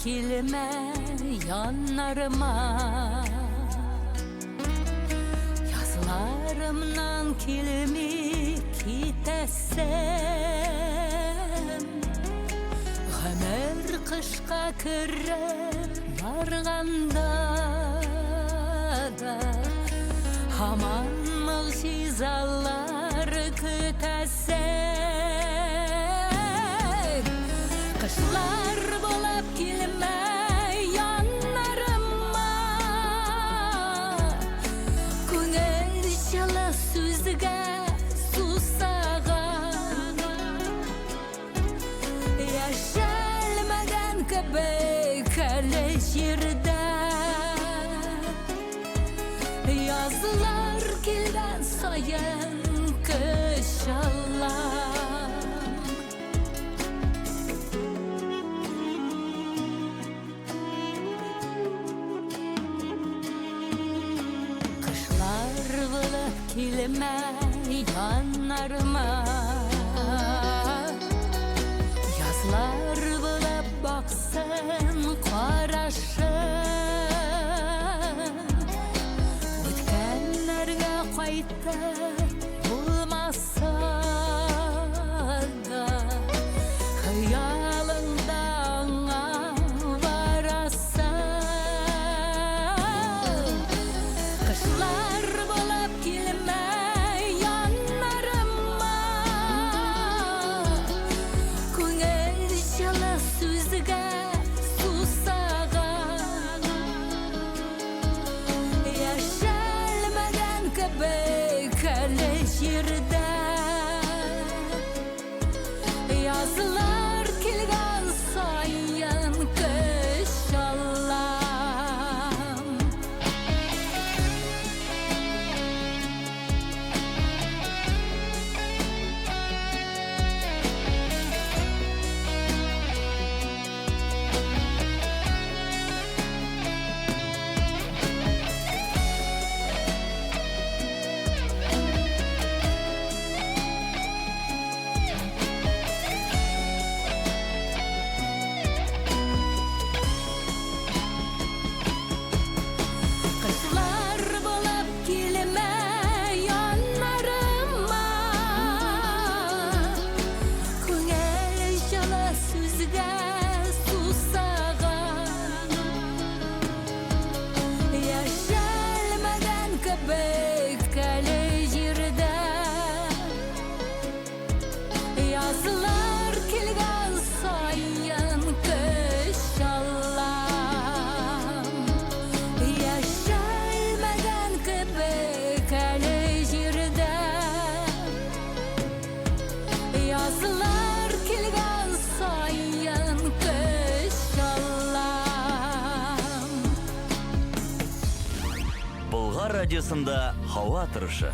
килмә яннарыма. Язларымнан килми китәсем. Гомер кышка кереп барганда да һаман могҗизалар көтәсең. Кышлар булып килмә яннарыма. Күңел җылы сүзгә сусаган. Яшәлмәгән кебек әле җирдә. Язлар килгән саен көч алам. Кышлар булып килмә яннарыма. Язлар булып баксын карашың. Үткәннәргә кайтып булмаса да, хыялыңда аңа барасың. Кышлар булып килмә яннарыма. Күңел җылы сүзгә сусаган. Яшәлмәгән кебек әле җирдә. Язлар килгән саен көч алам. Кышлар булып килмә яннарыма. Күңел җылы сүзгә сусаган. Яшәлмәгән кебек әле җирдә. Язлар килгән саен көч алам. Яшәлмәгән кебек әле җирдә. Язлар килгән саен көч алам. Болгар радиосында һава торышы.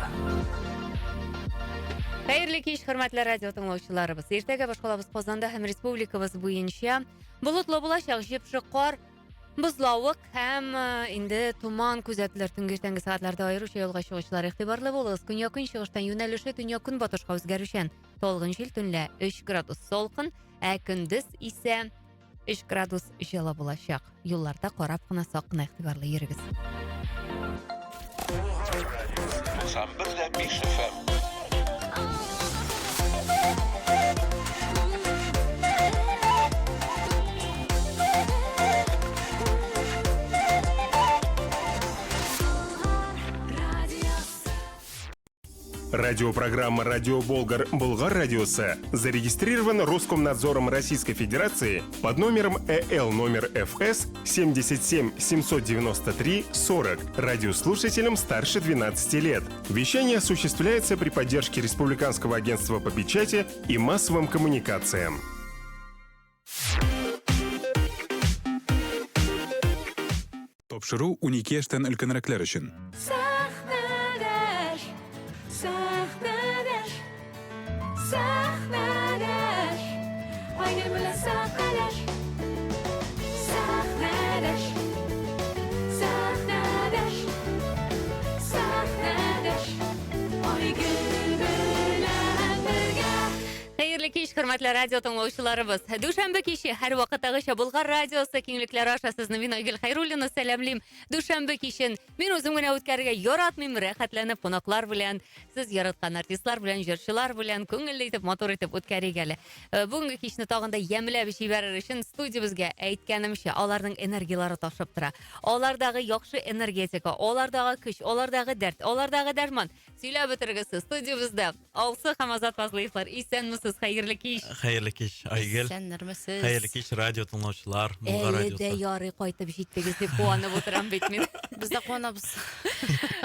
Хәерле кич, хөрмәтле радио тыңлаучыларыбыз. Иртәгә башкалабыз Казанда һәм республикабыз буенча болытлы булачак, җепшек кар, бозлавык һәм э, инде томан күзәтелер. Төнге иртәнге сәгатьләрдә аеруча юлга чыгучылар игътибарлы булыгыз. Көньяк-көнчыгыштан юнәлеше төньяк-көнбатышка үзгәрүчән. Талгын җил төнлә 3 градус салкын, ә көндез исә 3 градус җылы булачак. Юлларда карап кына сак кына игътибарлы йөрегез. 91,5 FM. Радиопрограмма «Радио Болгар» Болгар радиосы зарегистрирована Роскомнадзором Российской Федерации под номером ЭЛ номер ФС 77 793 40 радиослушателям старше 12 лет. Вещание осуществляется при поддержке Республиканского агентства по печати и массовым коммуникациям. Тапшыру 12 яшьтән өлкәнрәкләр өчен. Сәхнәдәш, сәхнәдәш, сәхнәдәш, Айгөл белән сәхнәдәш. Сәхнәдәш, сәхнәдәш, сәхнәдәш, Айгөл белән бергә. Хәерле кич, хөрмәтле радио тыңлаучыларыбыз. Дүшәмбе киче һәрвакыттагыча Болгар радиосы киңлекләре аша сезне мин Айгөл Хәйруллина сәламлим. Дүшәмбе кичен мин үзем генә үткәрергә яратмыйм, рәхәтләнеп кунаклар белән, сез яраткан артистлар белән, җырчылар белән күңелле итеп, матур итеп үткәрик әле. Э, бүгенге кичне тагын да ямьләп җибәрер өчен студиябезгә әйткәнемчә, аларның энергияләре ташып тора. Алардагы яхшы энергетика, алардагы көч, алардагы дәрт, алардагы дәрман. Сөйләп бетергесез. Студиябездә Алсу һәм Азат Фазлыевлар. Исәнмесез, хәерле кич. Хәерле кич, Айгөл. Исәннәрмесез. Хәерле кич, радио тыңлаучылар, Болгар Әле дә радиосы. ярый кайтып җиттегез дип куанып утырам бит мин. Без дә куанабыз.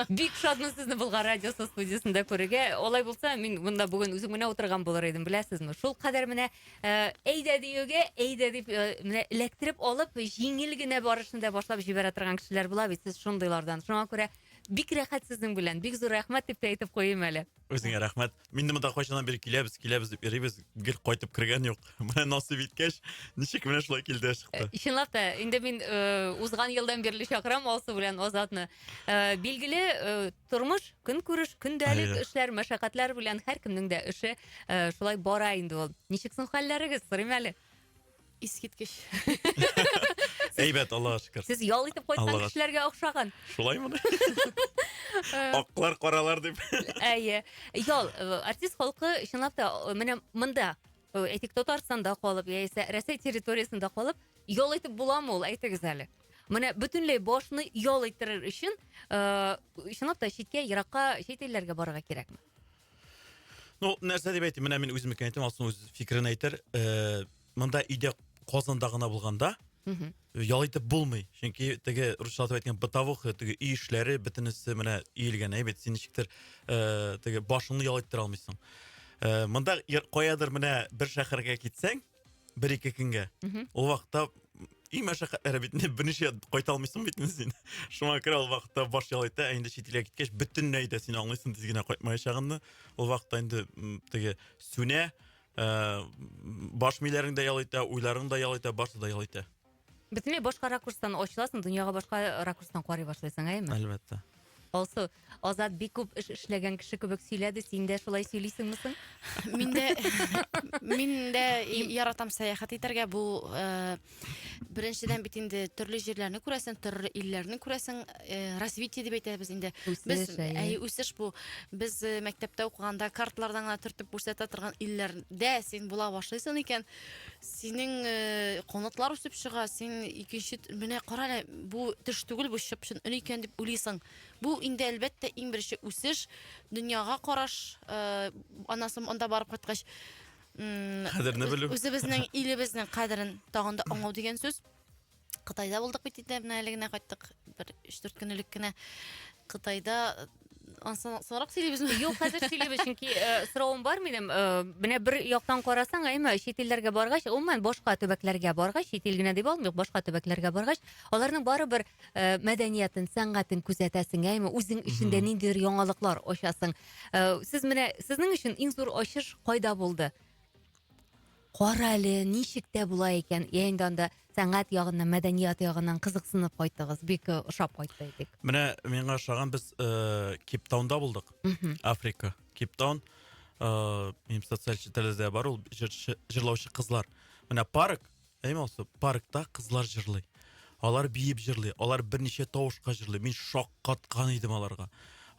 Бик шатмын сезне Болгар радиосы студиясендә күрергә. Алай булса, мин монда бүген үзем генә утырган булыр идем, беләсезме? Шул кадәр менә э, әйдә диюгә, әйдә дип э, менә эләктереп алып, җиңел генә барышын да башлап җибәрә торган кешеләр була бит, сез шундыйлардан. Шуңа күрә Бик рәхәт сезнең белән. Бик зур рәхмәт дип тә әйтеп куйыйм әле. Үзеңә рәхмәт. Мин дә монда кайчаннан бире киләбез, киләбез дип йөрибез, гел кайтып кергән юк. Менә насыйп иткәч, ничек менә шулай килде чыкты. Э, чынлап та, инде мин э, узган елдан бирле чакырам Алсу белән Азатны. Э, билгеле, э, тормыш, көнкүреш, көндәлек Әйе. эшләр, мәшәкатьләр белән һәркемнең дә эше э, шулай бара инде ул. Ничек соң хәлләрегез? Сорыйм әле. Искиткеч. Әйбәт, Аллага шөкер. Сез ял итеп кайткан Аллага кешеләргә охшаган. Шулаймы? Аклар, каралар дип. Әйе. Ял, э, артист халкы чынлап та э, менә монда, э, әйтик, Татарстанда калып, яисә Рәсәй территориясендә калып, ял итеп буламы ул, әйтегез әле. Менә бөтенләй башны ял иттерер өчен, э, чынлап та читкә, еракка, чит илләргә барырга кирәкме? Ну, нәрсә дип әйтим, менә мин үземнекен әйтәм, Алсу үз фикерен әйтер. Э, монда өйдә Казанда гына булганда ял итеп булмый. Чөнки теге русчалатып әйткән бытовуха, теге өй эшләре бөтенесе менә өелгән әйбәт. Син ничектер э, теге башыңны ял иттерә алмыйсың. Э, монда каядыр менә бер шәһәргә китсәң, бер-ике көнгә. Ул вакытта иң мәшәкатьләре бит инде берничә кайта алмыйсың бит инде син. Шуңа күрә ул вакытта баш ял итә, ә инде чит илгә киткәч бөтенләй дә син аңлыйсың тиз генә кайтмаячагыңны. Ул вакытта инде теге сүнә, э, баш миләрең дә ял итә, уйларың да ял итә, барысы да ял итә. Бөтенләй башка ракурстан ачыласың, дөньяга башка ракурстан карый башлыйсың, әйеме? Әлбәттә. Алсу, Азат бик күп эш эшләгән кеше кебек сөйләде, син дә шулай сөйлисеңме соң? Мин дә мин дә яратам сәяхәт итәргә. Бу э, беренчедән бит инде төрле җирләрне күрәсең, төрле илләрне күрәсең, э, развитие дип әйтәбез инде. Без Үсеш, әйе. әй, үсеш бу. Без э, мәктәптә укыганда карталардан гына төртеп күрсәтә торган илләрдә син була башлыйсың икән, синең э, канатлар үсеп чыга, син икенче менә кара әле, бу төш түгел, бу чып-чын өн икән дип уйлыйсың. Бу инде әлбәттә иң беренче үсеш, дөньяга караш, э, аннан соң анда барып кайткач, Кадерне белү. Үзебезнең илебезнең кадерен тагын да аңлау дигән сүз. Кытайда булдык бит инде, менә әле генә кайттык, бер 3-4 көн элек кенә. Кытайда ансын соңрак сөйлибезме? Юк, хәзер сөйлибез, чөнки э, соравым бар минем. Э, менә бер яктан карасаң, әйме, чит илләргә баргач, гомумән башка төбәкләргә баргач, чит ил генә дип алмыйк, башка төбәкләргә баргач, аларның барыбер э, мәдәниятен, сәнгатен күзәтәсең, әйме, үзең эчендә ниндидер яңалыклар ачасың. Э, сез менә сезнең өчен иң зур ачыш кайда булды? Кара әле, ничек тә була икән. Я инде анда сәнгать ягыннан, мәдәният ягыннан кызыксынып кайттыгыз. Бик э, ошап кайтты әйтик. Менә миңа ошаган без э, Кейптаунда булдык. Африка, Кейптаун. Э, минем социаль челтәрләрдә бар ул җырчы, җырлаучы кызлар. Менә парк, әйме алсы, паркта кызлар җырлый. Алар биеп җырлый, алар берничә тавышка җырлый. Мин шаккаткан идем аларга.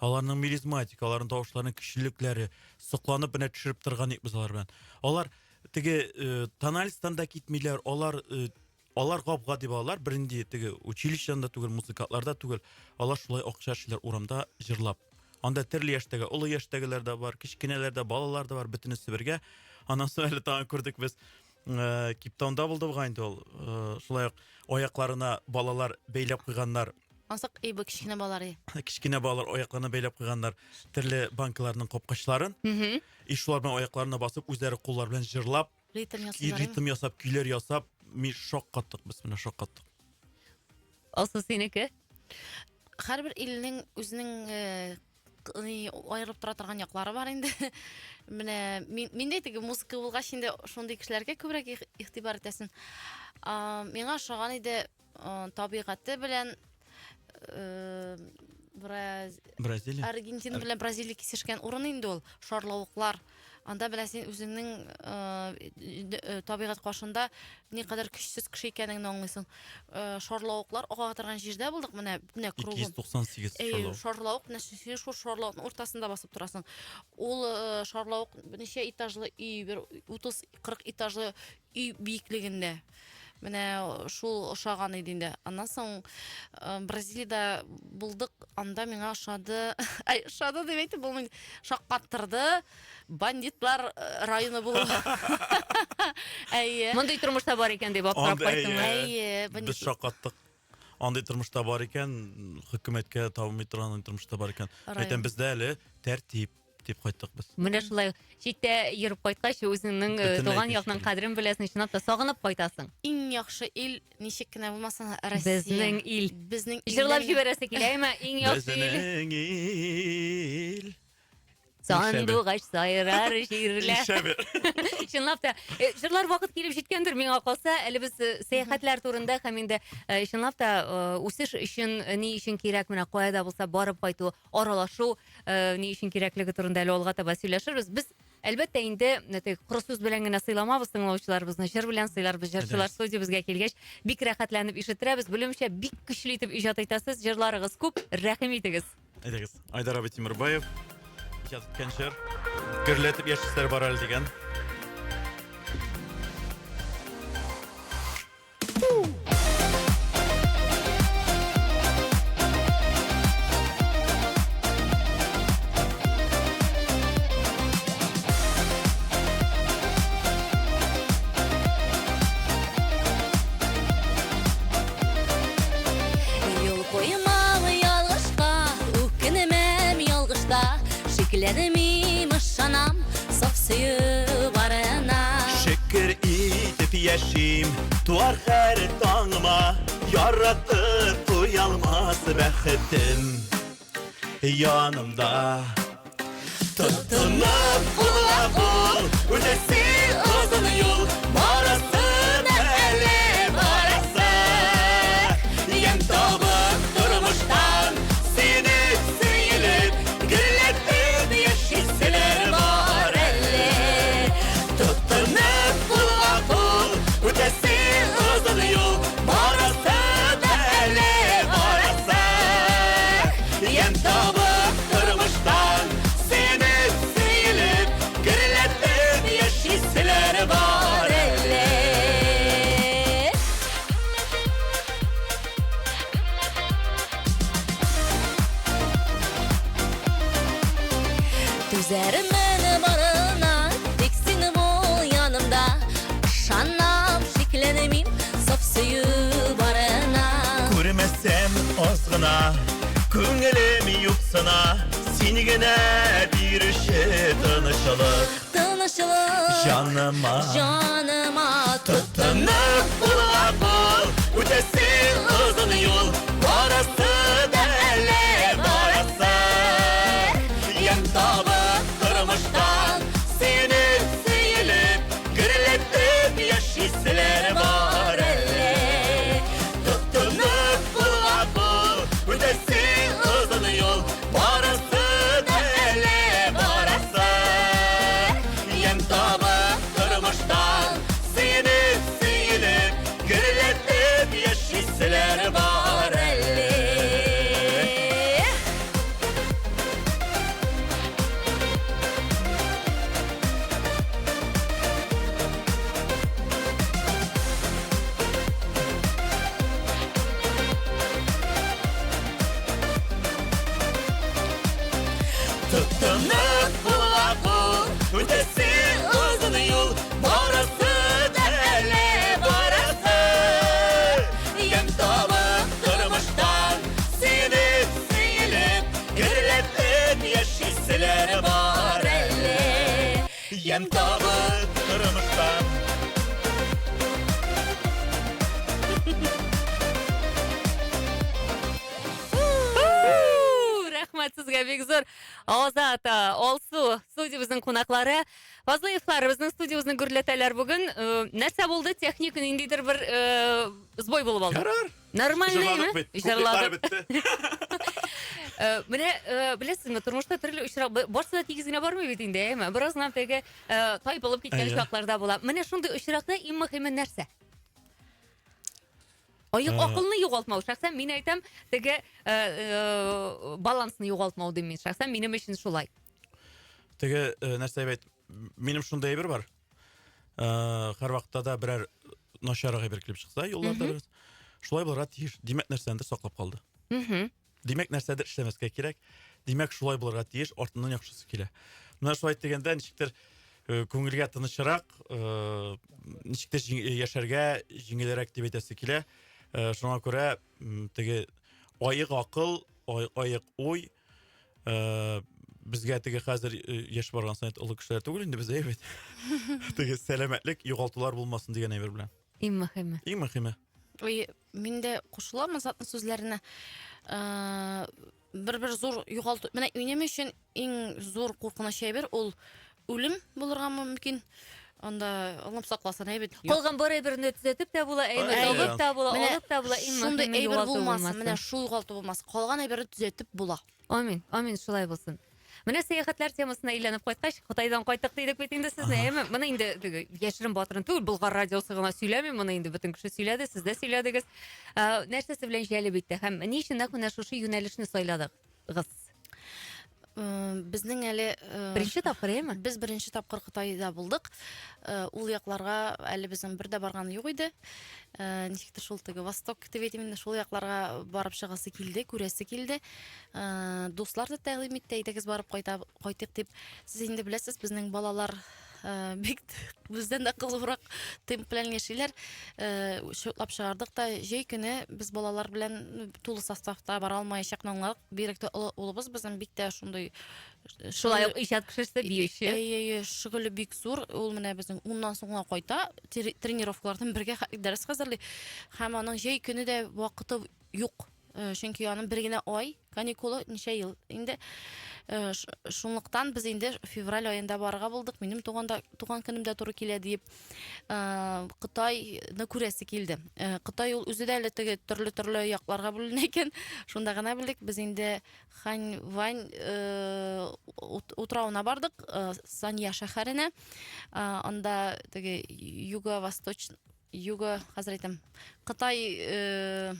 Аларның мелизматика, аларның тавышларының көчлелекләре, сокланып менә төшереп торган идек без алар белән. Алар теге э, тональстан да китмиләр, алар э, алар гап-гади балалар, бернинди теге училищедан да түгел, музыкантлар да түгел. Алар шулай акча эшлиләр урамда җырлап. Анда төрле яшьтәге, олы яшьтәгеләр дә бар, кечкенәләр дә, балалар да бар, бөтенесе бергә. Аннан соң әле тагын күрдек без э, Кейптаунда булды бугай инде ул. Э, шулай ук аякларына балалар бәйләп куйганнар. Ансык эй бу кечкенә балалар. Кечкенә балалар аякларына бәйләп куйганнар төрле банкаларның капкачларын. И шулар белән аякларына басып, үзләре куллар белән җырлап, Ритм ясыйлар. Ритм ясап, көйләр ясап, мин шаккаттык без менә шаккаттык. Алсу синеке? Һәрбер илнең үзенең э, аерылып тора торган яклары бар инде. Менә мин, мин дә теге музыка булгач инде шундый кешеләргә күбрәк игътибар итәсең. Миңа ошаган иде табигате белән э, Бразилия. Аргентина белән Бразилия кисешкән урын инде ул. Шарлавыклар. Анда менә син үзеңнең э, табигать каршында никадәр көчсез кеше икәнеңне аңлыйсың. Э, шарлавыклар ага торган җирдә булдык, менә менә кругом. 298 шарлавык. Шарлавык, менә син шул шарлавыкның уртасында басып торасың. Ул э, шарлавык ничә этажлы өй, бер 30-40 этажлы өй биеклегендә. Менә шул ошаган иде инде. Аннан соң э, Бразилиядә булдык, анда миңа ошады. Ай, ошады дип әйтеп булмый. Шаккаттырды. Бандитлар э, районы булу. Әйе. Мондый тормышта бар икән дип аптырап кайттың. Әйе, Без шаккаттык. Андый тормышта бар икән, хөкүмәткә табынмый торган андый тормышта бар икән. Әйтәм, бездә әле тәртип дип кайттык без. Менә шулай читтә йөреп кайткач, үзеңнең э, туган якның кадерен беләсең, чынлап та сагынып кайтасың. Иң яхшы ил, ничек кенә булмасын, Россия. Безнең ил. Безнең ил. Җырлап җибәрәсе килә, әмма иң яхшы ил. Безнең ил. Сандугач сайрар җирләр. Чынлап та, э, җырлар вакыт килеп җиткәндер миңа калса, әле без э, сәяхәтләр турында һәм инде чынлап та үсеш өчен ни өчен кирәк менә кая да булса барып кайту, аралашу э, ни өчен кирәклеге турында әле алга таба сөйләшербез. Без әлбәттә инде теге коры сүз белән генә сыйламабыз тыңлаучыларыбызны, җыр белән сыйларбыз. Җырчылар студиябезгә килгәч, бик рәхәтләнеп ишеттерәбез. Белүемчә, бик көчле итеп иҗат итәсез, җырларыгыз күп, рәхим итегез. Әйдәгез, Айдар абый Тимербаев иҗат иткән җыр. Гөрләтеп яшиселәр бар әле дигән. Юл куймам ялгышка, үкенмәм ялгышта, Шикләнмим, ышанам, саф сөю барына. Шөкер итеп яшим, туар һәр таңыма, Яратып туялмас бәхетем янымда. Тотынып кулга кул, үтәсе озын юл, барасы да әле барасы. Ямь табып тормыштан, сөенеп, сөелеп, гөрләтеп яшиселәр бар әле. Тотынып кулга кул, үтәсе озын юл, барасы да әле барасы. Ямь табып тормыштан, сөенеп, сөелеп, гөрләтеп яшиселәр бар әле. Түзәрмен барына, тик син бул янымда. Ышанам, шикләнмим, саф сөю барына. Күрмәсәм аз гына, күңелем юксына, син генә бирүче тынычлык. Тынычлык. Җаныма. Җаныма. Тотынып кулга кул, үтәсе озын юл, барасы да әле барасы. Ямь табып тормыштан, сөенеп, сөелеп, гөрләтеп яшиселәр бар әле. Тотынып кулга кул, үтәсе озын юл, барысы да әле барасы. Ямь табып тормыштан, сөенеп, сөелеп, гөрләтеп яшиселәр бар әле. Тотынып кулга кул, үтәсе озын юл, барасы да әле барасы. Ямь табып тормыштан, сөенеп, сөелеп, гөрләтеп яшиселәр бар әле. Ямь табып тормыштан. Рәхмәт сезгә бик зур. Азат, Алсу, студиябезнең кунаклары. Фазлыевлар безнең студиябезне гөрләтәләр бүген. Э, нәрсә булды? Техник ниндидер бер э, сбой булып алды. Ярар. Нормальный, Җырладык бит. Җырладык. Куплетлары бетте. Э, менә э, беләсезме, тормышта төрле очрак, барсы да тигез генә бармый бит инде, әйеме? Бераз гына теге э, тайпылып киткән чакларда була. Менә шундый очракта иң мөһиме нәрсә? Аек акылны югалтмау. Шәхсән мин әйтәм, теге балансны югалтмау дим мин. Шәхсән минем өчен шулай. Теге нәрсә әйт, минем шундый әйбер бар. Һәрвакытта да берәр начаррак әйбер килеп чыкса, юлларда бераз. Шулай булырга тиеш. Димәк, нәрсәндер саклап калды. Димәк, нәрсәдер эшләмәскә кирәк. Димәк, шулай булырга тиеш, артыннан яхшысы килә. Менә шулай дигәндә, ничектер э, күңелгә тынычрак, э, ничектер э, яшәргә җиңелрәк дип әйтәсе килә. Шуңа күрә теге аек акыл, аек уй, безгә теге хәзер яшь барган саен олы кешеләр түгел инде без әйбәт. Теге сәламәтлек югалтулар булмасын дигән әйбер белән. Иң мөһиме. Иң мөһиме. Ой, мин дә кушылам Азатның сүзләренә. Э, бер-бер зур югалту. Менә минем өчен иң зур куркыныч әйбер ул үлем булырга мөмкин. Анда Аллам сакласын, әйбәт. Калган бар әйберне төзәтеп тә була, әйбер табып та була, алып та була, иң мөһиме шундый әйбер булмасын. Менә шул югалту булмасын. Калган әйберне төзәтеп була. Амин, амин, шулай булсын. Менә сәяхәтләр темасына әйләнеп кайткач, Кытайдан кайттык дидек бит инде сезне, әйеме? Моны инде теге яшерен батырын түгел, Болгар радиосы гына сөйләми, моны инде бөтен кеше сөйләде, сез дә сөйләдегез. Ә, нәрсәсе белән җәлеп итте һәм ни өчен нәкъ менә шушы юнәлешне сайладыгыз? Безнең әле беренче тапкыр, әйеме? Без беренче тапкыр Кытайда булдык. Ул якларга әле безнең бер дә барган юк иде. Ничектер шул теге Восток дип әйтим инде, шул якларга барып чыгасы килде, күрәсе килде. Э, дуслар да тәкъдим итте, әйдәгез барып кайта, кайтыйк дип. Сез инде беләсез, безнең балалар э, бик бездән дә кызурак темп белән яшиләр. Э, чутлап чыгардык та, җәй көне без балалар белән ну, тулы составта бара алмаячакны аңладык. Бигрәк тә олы улыбыз безнең бик тә шундый Шулай ук иҗат кешесе, биюче. Әйе, әйе, шөгыле бик зур. Ул менә безнең уннан соң гына кайта, тренировкалардан бергә дәрес хәзерли. Һәм аның җәй көне дә вакыты юк. Э, чөнки аның бер генә ай каникулы ничә ел инде э, шунлыктан без инде февраль аенда барырга булдык минем туганда туган көнем дә туры килә диеп э, кытайны күрәсе килде кытай ул үзе дә әле теге төрле төрле якларга бүленә икән шунда гына белдек без инде хань вань утравына бардык санья шәһәренә анда теге юго восточ юго хәзер әйтәм кытай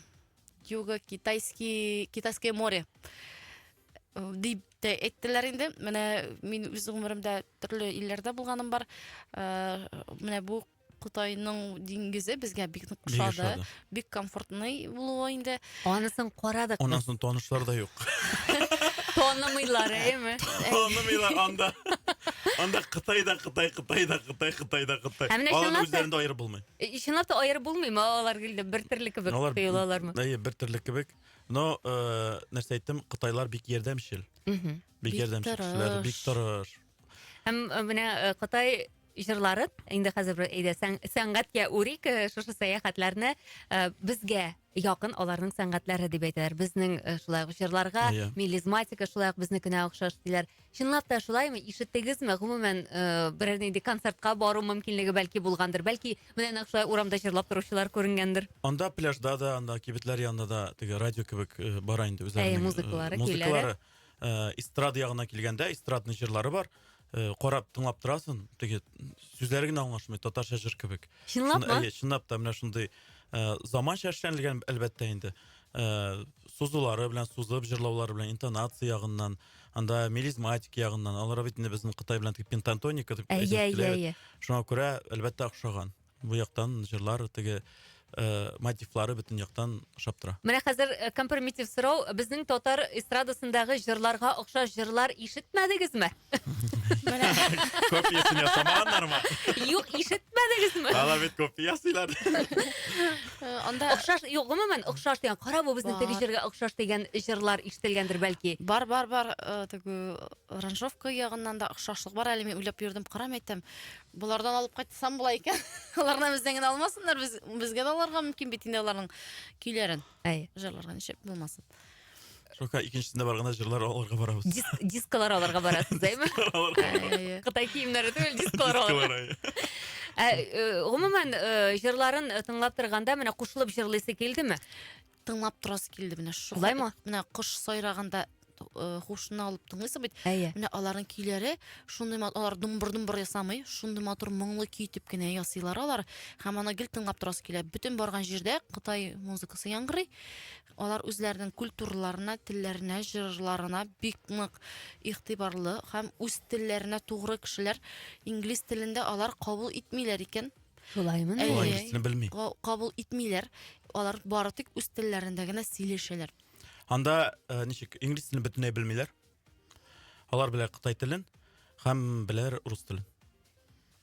Юго-китайский, Китайское море э, дип тә әйттеләр инде. Менә мин үз гомеремдә төрле илләрдә булганым бар. Э, менә бу Кытайның диңгезе безгә бик нык ошады. Бик комфортный булуы инде. Анысын карадык. Аннан соң танышлар да юк. Танымыйлар, әйеме? Танымыйлар анда. Анда Кытай да Кытай, Кытай да Кытай, Кытай да Кытай. Ә менә Аларны үзләрен дә аерып булмый. Э, чынлап та аерып булмыймы? Алар гел бер төрле кебек Алар, тоелалармы? Әйе, бер төрле кебек. Но э, нәрсә әйттем, кытайлар бик ярдәмчел. Бик ярдәмчел кешеләр, бик тырыш. Һәм э, менә э, Кытай җырлары инде хәзер бер әйдә сәнгатькә үрик шушы сәяхәтләрне безгә якын аларның сәнгатьләре дип әйтәләр. Безнең шулай ук җырларга мелизматика шулай ук безнекенә охшаш диләр. Чынлап та шулаймы? Ишеттегезме? Гомумән, э, берәр нинди концертка бару мөмкинлеге бәлки булгандыр. Бәлки, менә нәкъ шулай урамда җырлап торучылар күренгәндер. Анда пляжда да, анда кибетләр янында да теге радио кебек э, бара инде үзләренең. Әйе, музыкалары, э, музыкалары. Эстрада ягына килгәндә, эстрадный җырлары бар. Карап, тыңлап торасың, теге сүзләре генә аңлашмый, татарча җыр кебек. Чынлапмы? Әйе, чынлап та менә шундый заманча эшләнелгән, әлбәттә инде. Сузулары белән, сузып җырлаулары белән, интонация ягыннан, Анда мелизматик ягыннан, алар бит инде безнең Кытай белән теге пентатоника дип Әйе, әйе, әйе. Шуңа күрә, әлбәттә, охшаган. Бу яктан җырлар теге э, мотивлары бөтен яктан ошап тора. Менә хәзер э, компромиттив сорау. Безнең татар эстрадасындагы җырларга охшаш җырлар ишетмәдегезме? Менә Копиясен ясамаганнармы? Юк, ишетмәдегезме? Алар бит копия ясыйлар. Э, анда Охшаш, юк, гомумән охшаш дигән. Кара бу безнең теге Бар. җырга охшаш дигән җырлар ишетелгәндер бәлки. Бар, бар, бар, э, теге аранжировка ягыннан да охшашлык бар. Әле мин уйлап йөрдем, карам әйтәм, болардан алып кайтсам була икән. Аларны бездән генә алмасыннар, без безгә дә аларга мөмкин бит инде аларның көйләрен. Әй. Җырларга ничек булмасын. Шука икенчесендә барганда җырлар алырга барабыз. Диск, дискалар алырга барасыз, әйме? Дисклар алырга барабыз. Әйе. Кытай киемнәре түгел, дисклар алырга. Дисклар, әйе. Ә, э, гомумән, э, җырларын э, тыңлап торганда менә кушылып җырлыйсы килдеме? Тыңлап торасы килде менә шу. Шулаймы? Менә кош сайраганда. хушына алып тыңлыйсың бит. Әйе. Менә аларның көйләре шундый алар думбыр-думбыр ясамый, шундый матур моңлы көй итеп кенә ясыйлар алар. Һәм аны гел тыңлап торасы килә. Бөтен барган җирдә Кытай музыкасы яңгырый. Алар үзләренең культураларына, телләренә, җырларына бик нык игътибарлы һәм үз телләренә тугры кешеләр. Инглиз телендә алар кабул итмиләр икән. Шулаймы? Әйе. Алар инглиз телен белми. Кабул итмиләр. Алар бары тик үз телләрендә генә сөйләшәләр. Анда э, ничек инглиз телен бөтенләй белмиләр. Алар белә кытай телен һәм беләләр рус телен.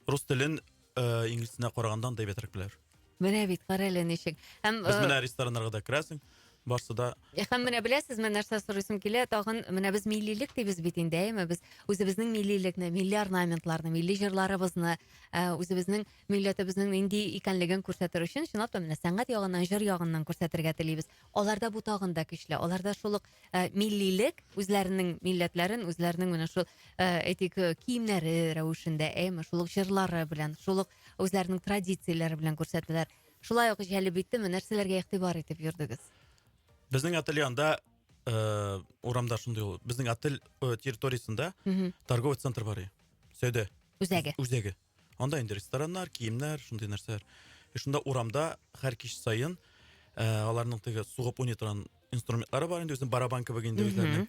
Рус телен э, инглиз теленә караганда анда әйбәтрәк беләләр. Менә бит, кара әле ничек. Һәм Без э, менә рестораннарга да керәсең, барсы да Һәм менә беләсезме, нәрсә сорыйсым килә, тагын менә без миллилек дибез бит инде, әйеме? Без үзебезнең миллилекне, милли орнаментларны, милли җырларыбызны, э, үзебезнең милләтебезнең нинди икәнлеген күрсәтер өчен, чынлап та менә сәнгать ягыннан, җыр ягыннан күрсәтергә телибез. Аларда бу тагын да көчле. Аларда шул ук э, миллилек, үзләренең милләтләрен, үзләренең менә шул, э, әйтик, э, киемнәре рәвешендә, әйеме, шул ук җырлары белән, шул ук үзләренең традицияләре белән күрсәтәләр. Шулай ук җәлеп иттеме, нәрсәләргә игътибар итеп йөрдегез? Безнең отель янында э, урамда шундый ул. Безнең отель э, территориясендә торговый центр бар. Сәүдә. Үзәге. Үзәге. Анда инде рестораннар, киемнәр, шундый нәрсәләр. И шунда урамда һәр кич саен э, аларның теге сугып уйный торган инструментлары бар инде, үзенең барабан кебек инде үзләренең.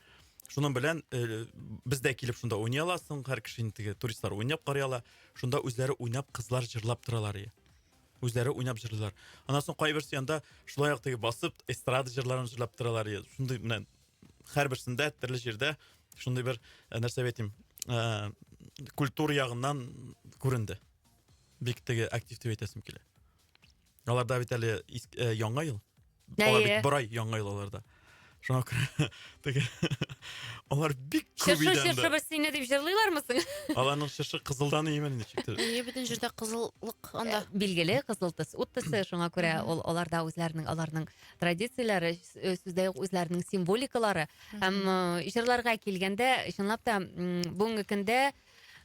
Шуның белән э, без дә килеп шунда уйный аласың, һәр кеше инде теге туристлар уйнап карый ала. Шунда үзләре уйнап кызлар җырлап торалар. Үзләре уйнап җырлыйлар. Аннан соң кайберсе янда шулай ук теге басып эстрада җырларын җырлап торалар. Шундый менә һәрберсендә төрле җирдә шундый бер э, нәрсә әйтим, э, культура ягыннан күренде. Бик теге актив дип әйтәсем килә. Аларда бит әле э, яңа ел. Алар бит бер ай яңа ел аларда. Шуңа күрә теге алар бик күп Чыршы, чыршы без сине дип җырлыйлармы соң? Аларның чыршы кызылдан имен ничектер. Әйе, бөтен җирдә кызыллык анда. Билгеле, кызыл төс, ут төсе, шуңа күрә ул аларда үзләренең аларның традицияләре, э, сүздә юк, үзләренең символикалары. Һәм э, җырларга килгәндә, чынлап та, бүгенге көндә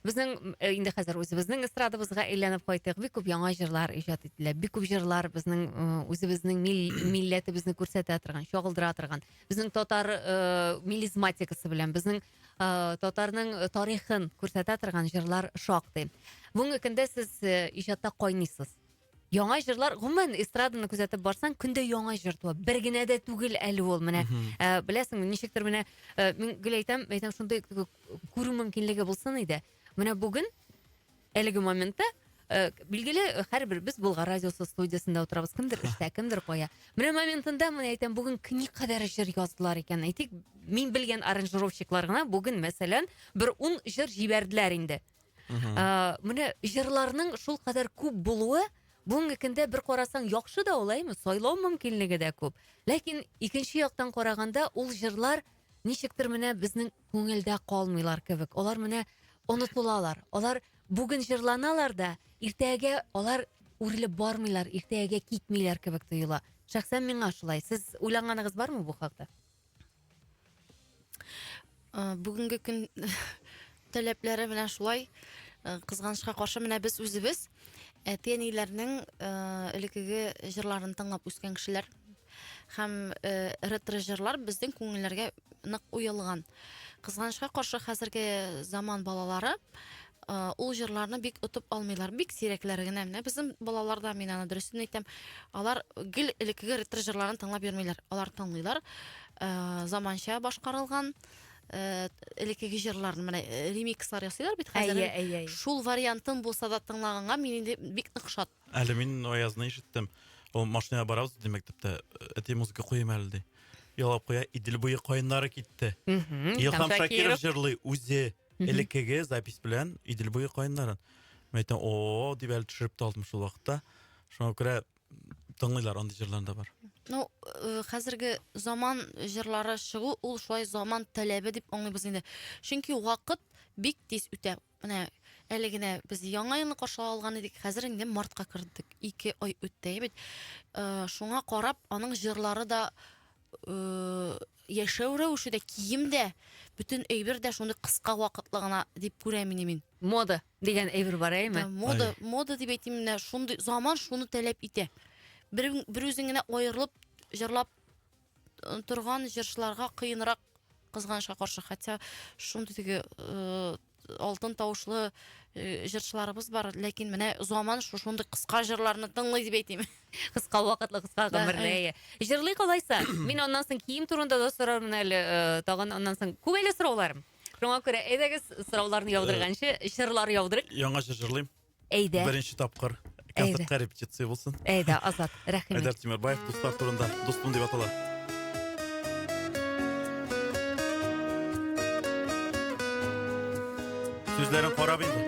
безнең э, инде хәзер үзебезнең эстрадабызга әйләнеп кайтыйк. Бик күп яңа җырлар иҗат ителә. Бик күп җырлар безнең үзебезнең милләтебезне күрсәтә торган, чагылдыра торган. Безнең татар мелизматикасы белән, безнең татарның тарихын күрсәтә торган җырлар шактый. Бүгенге көндә сез иҗатта кайныйсыз. Яңа җырлар, гомумән, эстраданы күзәтеп барсаң, көндә яңа җыр туа. Бер генә дә түгел әле ул. Менә, ә, беләсеңме, ничектер менә, ә, мин гел әйтәм, әйтәм, шундый күрү мөмкинлеге булсын иде. Менә бүген, әлеге моментта, ә, билгеле, һәрбер без Болгар радиосы студиясендә утырабыз, кемдер эштә, кемдер кая. Менә моментында, менә әйтәм, бүген никадәр җыр яздылар икән. Әйтик, мин белгән аранжировщиклар гына бүген, мәсәлән, бер ун җыр җибәрделәр инде. Ә, менә җырларның шул кадәр күп булуы бүгенге көндә бер карасаң яхшы да ул, әйме, сайлау мөмкинлеге дә күп. Ләкин икенче яктан караганда ул җырлар ничектер менә безнең күңелдә калмыйлар кебек. Алар менә онытылалар. Алар бүген җырланалар да, иртәгә алар үрелеп бармыйлар, иртәгә китмиләр кебек тоела. Шәхсән миңа шулай. Сез уйланганыгыз бармы бу хакта? Э, бүгенге көн таләпләре менә шулай э, кызганычка каршы менә без үзебез әти әниләрнең э, элеккеге җырларын тыңлап үскән кешеләр һәм ретро җырлар безнең күңелләргә нык уелган кызганычка каршы хәзерге заман балалары ул җырларны бик отып алмыйлар бик сирәкләре генә менә безнең балаларда мин аны дөресен әйтәм алар гел элеккеге ретро җырларын тыңлап йөрмиләр алар тыңлыйлар э, заманча башкарылган э, элеккеге җырларны менә э, ремикслар ясыйлар бит хәзер Әйе, әйе, әйе. шул вариантын булса да тыңлаганга мин инде бик нык шат Әле мин Аязны ишеттем. Ул машинада барабыз ди мәктәптә. Әти музыка куйыйм әле ди. Ялап куя, Идел буе каеннары китте. Илһам Шакиров җырлый үзе. Элеккеге запись белән Идел буе каеннарын. Мин әйтәм, о, дип әле төшереп тә алдым шул вакытта. Шуңа күрә тыңлыйлар, андый җырлар да бар. Ну, э, хәзерге заман җырлары чыгу ул шулай заман таләбе дип аңлыйбыз инде. Чөнки вакыт бик тиз үтә. Менә әле генә без яңа елны каршылап алган идек, хәзер инде мартка кердек. Ике ай үтте бит. Э, шуңа карап, аның җырлары да э, яшәү рәвеше дә, кием дә, бөтен әйбер дә шундый кыска вакытлы гына дип күрәм инде мин. Мода дигән әйбер бар, әйеме? Да, мода, мода дип әйтим, менә шундый заман шуны таләп итә. Бер, бер үзең генә аерылып җырлап э, торган җырчыларга кыенрак. кызганычка каршы. Хотя шундый теге э, алтын тавышлы э, җырчыларыбыз бар, ләкин менә заман шушындый кыска җырларны тыңлый дип әйтим. Кыска вакытлы, кыска гомерле. Әйе. Җырлыйк алайса. Мин аннан соң кием турында да сорармын әле, э, тагын аннан соң күп әле сорауларым. Шуңа күрә әйдәгез сорауларны яудырганчы, җырлар яудырыйк. Яңа җыр җырлыйм. Әйдә. Беренче тапкыр концертка репетиция булсын. Әйдә, Азат, рәхим ит. Айдар Тимербаев дуслар турында дустым дип атала. Сүзләрен карап инде.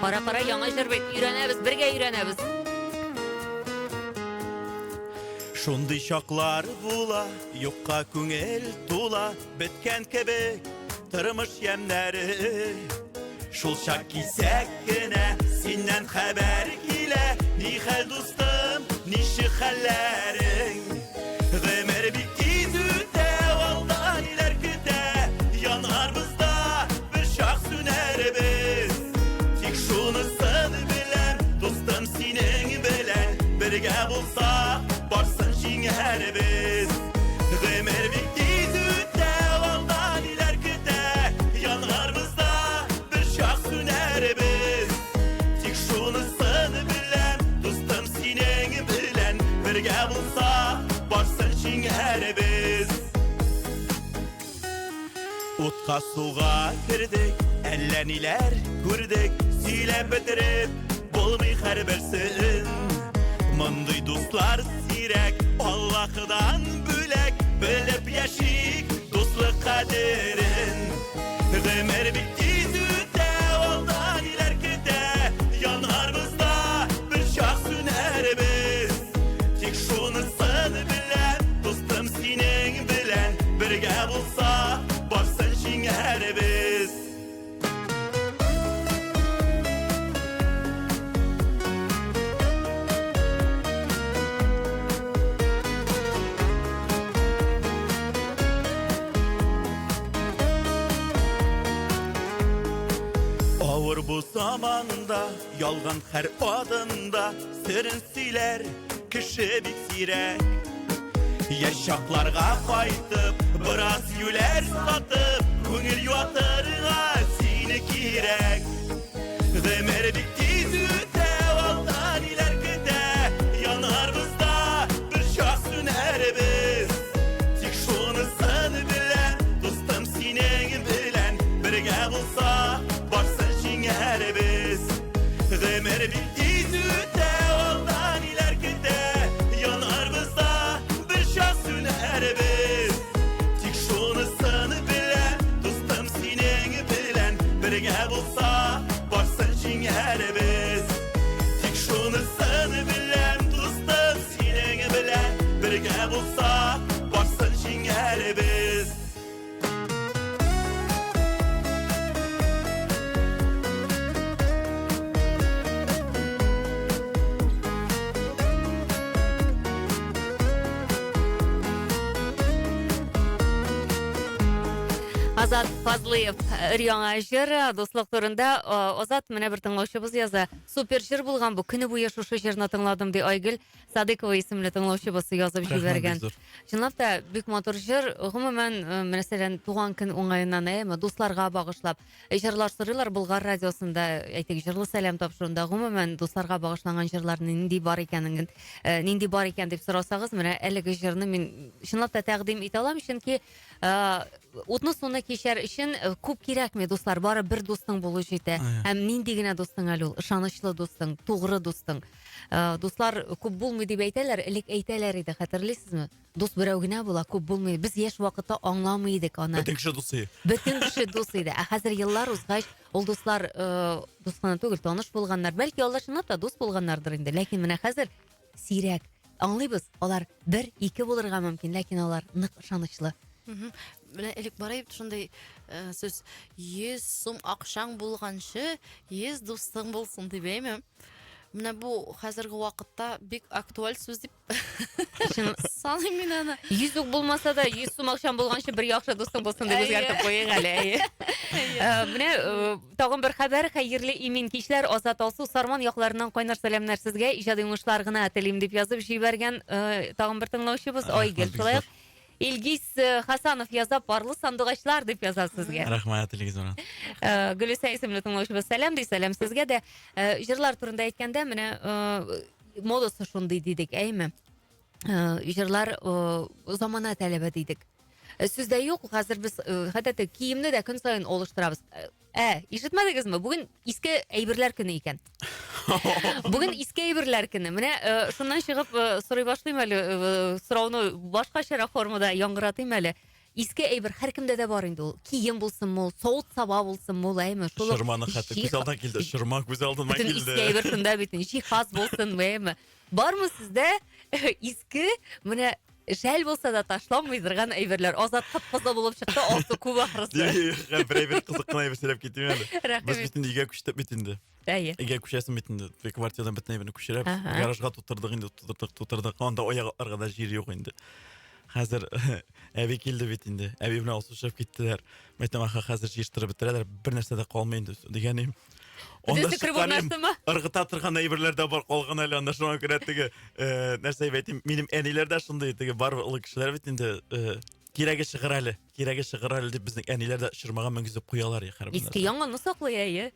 Кара, кара, яңа җыр бит. Өйрәнәбез, бергә өйрәнәбез. Шундый чаклар була, юкка күңел тула, беткән кебек тормыш ямьнәре. Шул чак кисәк кенә синнән хәбәр килә, ни хәл дустым, ничек хәлләрең? Гомер бик тиз үтә, алда ниләр көтә, янарбыз да, бер чак сүнәрбез. Тик шунысын беләм, дустым синең белән бергә булсак, барсын җиңәрбез. Гомер бик тиз үтә, алда ниләр көтә, янарбыз да, бер чак сүнәрбез. Тик шунысын беләм, дустым синең белән бергә булсак, барсын җиңәрбез. Утка суга кердек, әллә ниләр күрдек, сөйләп бетереп булмый һәрберсен. Мондый дуслар сирәк, Аллаһыдан бүләк, белеп яшик дуслык кадерен. Гомер бик тиз үтә, алда ниләр көтә, янарбыз да, бер чак сүнәрбез. Тик шунысын беләм, дустым синең белән бергә булсак, барсын җиңәрбез. Авыр бу заманда, ялган һәр адымда серен сөйләр кеше бик сирәк. Яшь чакларга кайтып, бераз юләр сатып, күңел юатырга сине кирәк. Гомер бик тиз үтә, алда ниләр көтә, янарбыз да, бер чак сүнәрбез. Тик шунысын беләм, дустым синең белән бергә булсак, барсын җиңәрбез. Гомер бик тиз үтә, алда ниләр көтә, янарбыз да, бер чак сүнәрбез. Тик шунысын беләм, дустым синең белән бергә булсак, барсын җиңәрбез. Тик шунысын беләм, дустым синең белән бергә булсак, барсын җиңәрбез. Азат Фазлыев өр-яңа җыр дуслык турында. Азат, менә бер тыңлаучыбыз яза. Супер җыр булган бу. Көне буе шушы җырны тыңладым, ди Айгөл Садыкова исемле тыңлаучыбыз язып җибәргән. Чынлап та бик матур җыр. Гомумән, э, мәсәлән, туган көн уңаеннан, әйеме, дусларга багышлап э, җырлар сорыйлар Болгар радиосында, әйтик, җырлы сәлам тапшыруында. Гомумән, дусларга багышланган җырлар нинди бар икәнен, э, нинди бар икән дип сорасагыз, менә әлеге җырны мин чынлап та тәкъдим итә алам, чөнки утны суны кичәр өчен күп кирәкми, дуслар, бары бер дустың булу җитә. Һәм нинди генә дустың әле ул, ышанычлы дустың, тугры дустың. Э, дуслар күп булмый дип әйтәләр, элек әйтәләр иде, хәтерлисезме? Дус берәү генә була, күп булмый. Без яшь вакытта аңламый идек аны. Бөтен кеше дус иде. Бөтен кеше дус иде. Ә хәзер еллар узгач, ул дуслар э, дус кына түгел, таныш булганнар. Бәлки алар чынлап та дус булганнардыр инде. Ләкин менә хәзер сирәк. Аңлыйбыз, алар бер, ике булырга мөмкин, ләкин алар нык ышанычлы. Менә элек бар иде шундый э, сүз, 100 сум акчаң булганчы, 100 дустың булсын дип, әйме? Менә бу хәзерге вакытта бик актуаль сүз дип саныйм мин аны. 100 үк булмаса да, 100 сум акчаң булганчы бер яхшы дустың булсын дип үзгәртеп куйыйк әле. Әйе. Э, менә э, тагын бер хәбәр, хәерле имин кичләр, Азат Алсу Сарман якларыннан кайнар сәламнәр сезгә, иҗади уңышлар гына телим дип язып җибәргән э, тагын бер тыңлаучыбыз Айгөл. Шулай ук Илгиз э, Хасанов яза, парлы сандугачлар дип яза сезгә. Рәхмәт, Илгиз брат. Э, Гөлүсә исемле тыңлаучыбыз сәлам ди, сәлам сезгә дә. Э, җырлар турында әйткәндә, менә модасы шундый дидек, әйме? Җырлар замана таләбе дидек. Сүз дә юк, хәзер без хәтта киемне дә көн саен алыштырабыз. Ә, ишетмәдегезме? Бүген иске әйберләр көне икән. Бүген иске әйберләр көне. Менә э, шуннан чыгып э, сорый башлыйм әле, э, сорауны башкачарак формада яңгыратыйм әле. Иске әйбер һәркемдә дә бар инде ул. Кием булсынмы ул, савыт-саба булсынмы ул, әйме? Шул ук Шырманың хәтта күз алдына килде. Шырма күз алдыма Бөтен килде. иске әйбер шунда бит. Җиһаз булсынмы, әйме? Бармы сездә иске, менә шәл булса да ташламый торган әйберләр? Азат кып-кызыл булып чыкты, алты күп ахрысы. Бер әйбер кызык кына әйбер сөйләп китим әле. Рәхим Без ит. бит инде өйгә күчтек бит инде. Әйе. Өйгә күчәсең бит инде. Бер квартирадан бөтен әйберне күчерәбез. Ага. Гаражга тутырдык инде, тутырдык, тутырдык. Анда аяк атларга да җир юк инде. Хәзер әби килде бит инде. Әби белән Алсу чыгып киттеләр. Мин әйтәм, аха, хәзер җыештырып бетерәләр, бер нәрсә дә калмый инде дигән идем. Анда Бөтенесе кереп чыккан идем, урнаштымы? ыргыта торган әйберләр дә бар калган әле анда шуңа күрә теге э, нәрсә дип әйтим, минем әниләр дә шундый теге барыбер олы кешеләр бит инде э, кирәге чыгыр әле, кирәге чыгыр әле дип безнең әниләр дә чормага менгезеп куялар я һәрбер Иске нәрсә. яңаны саклый, әйе.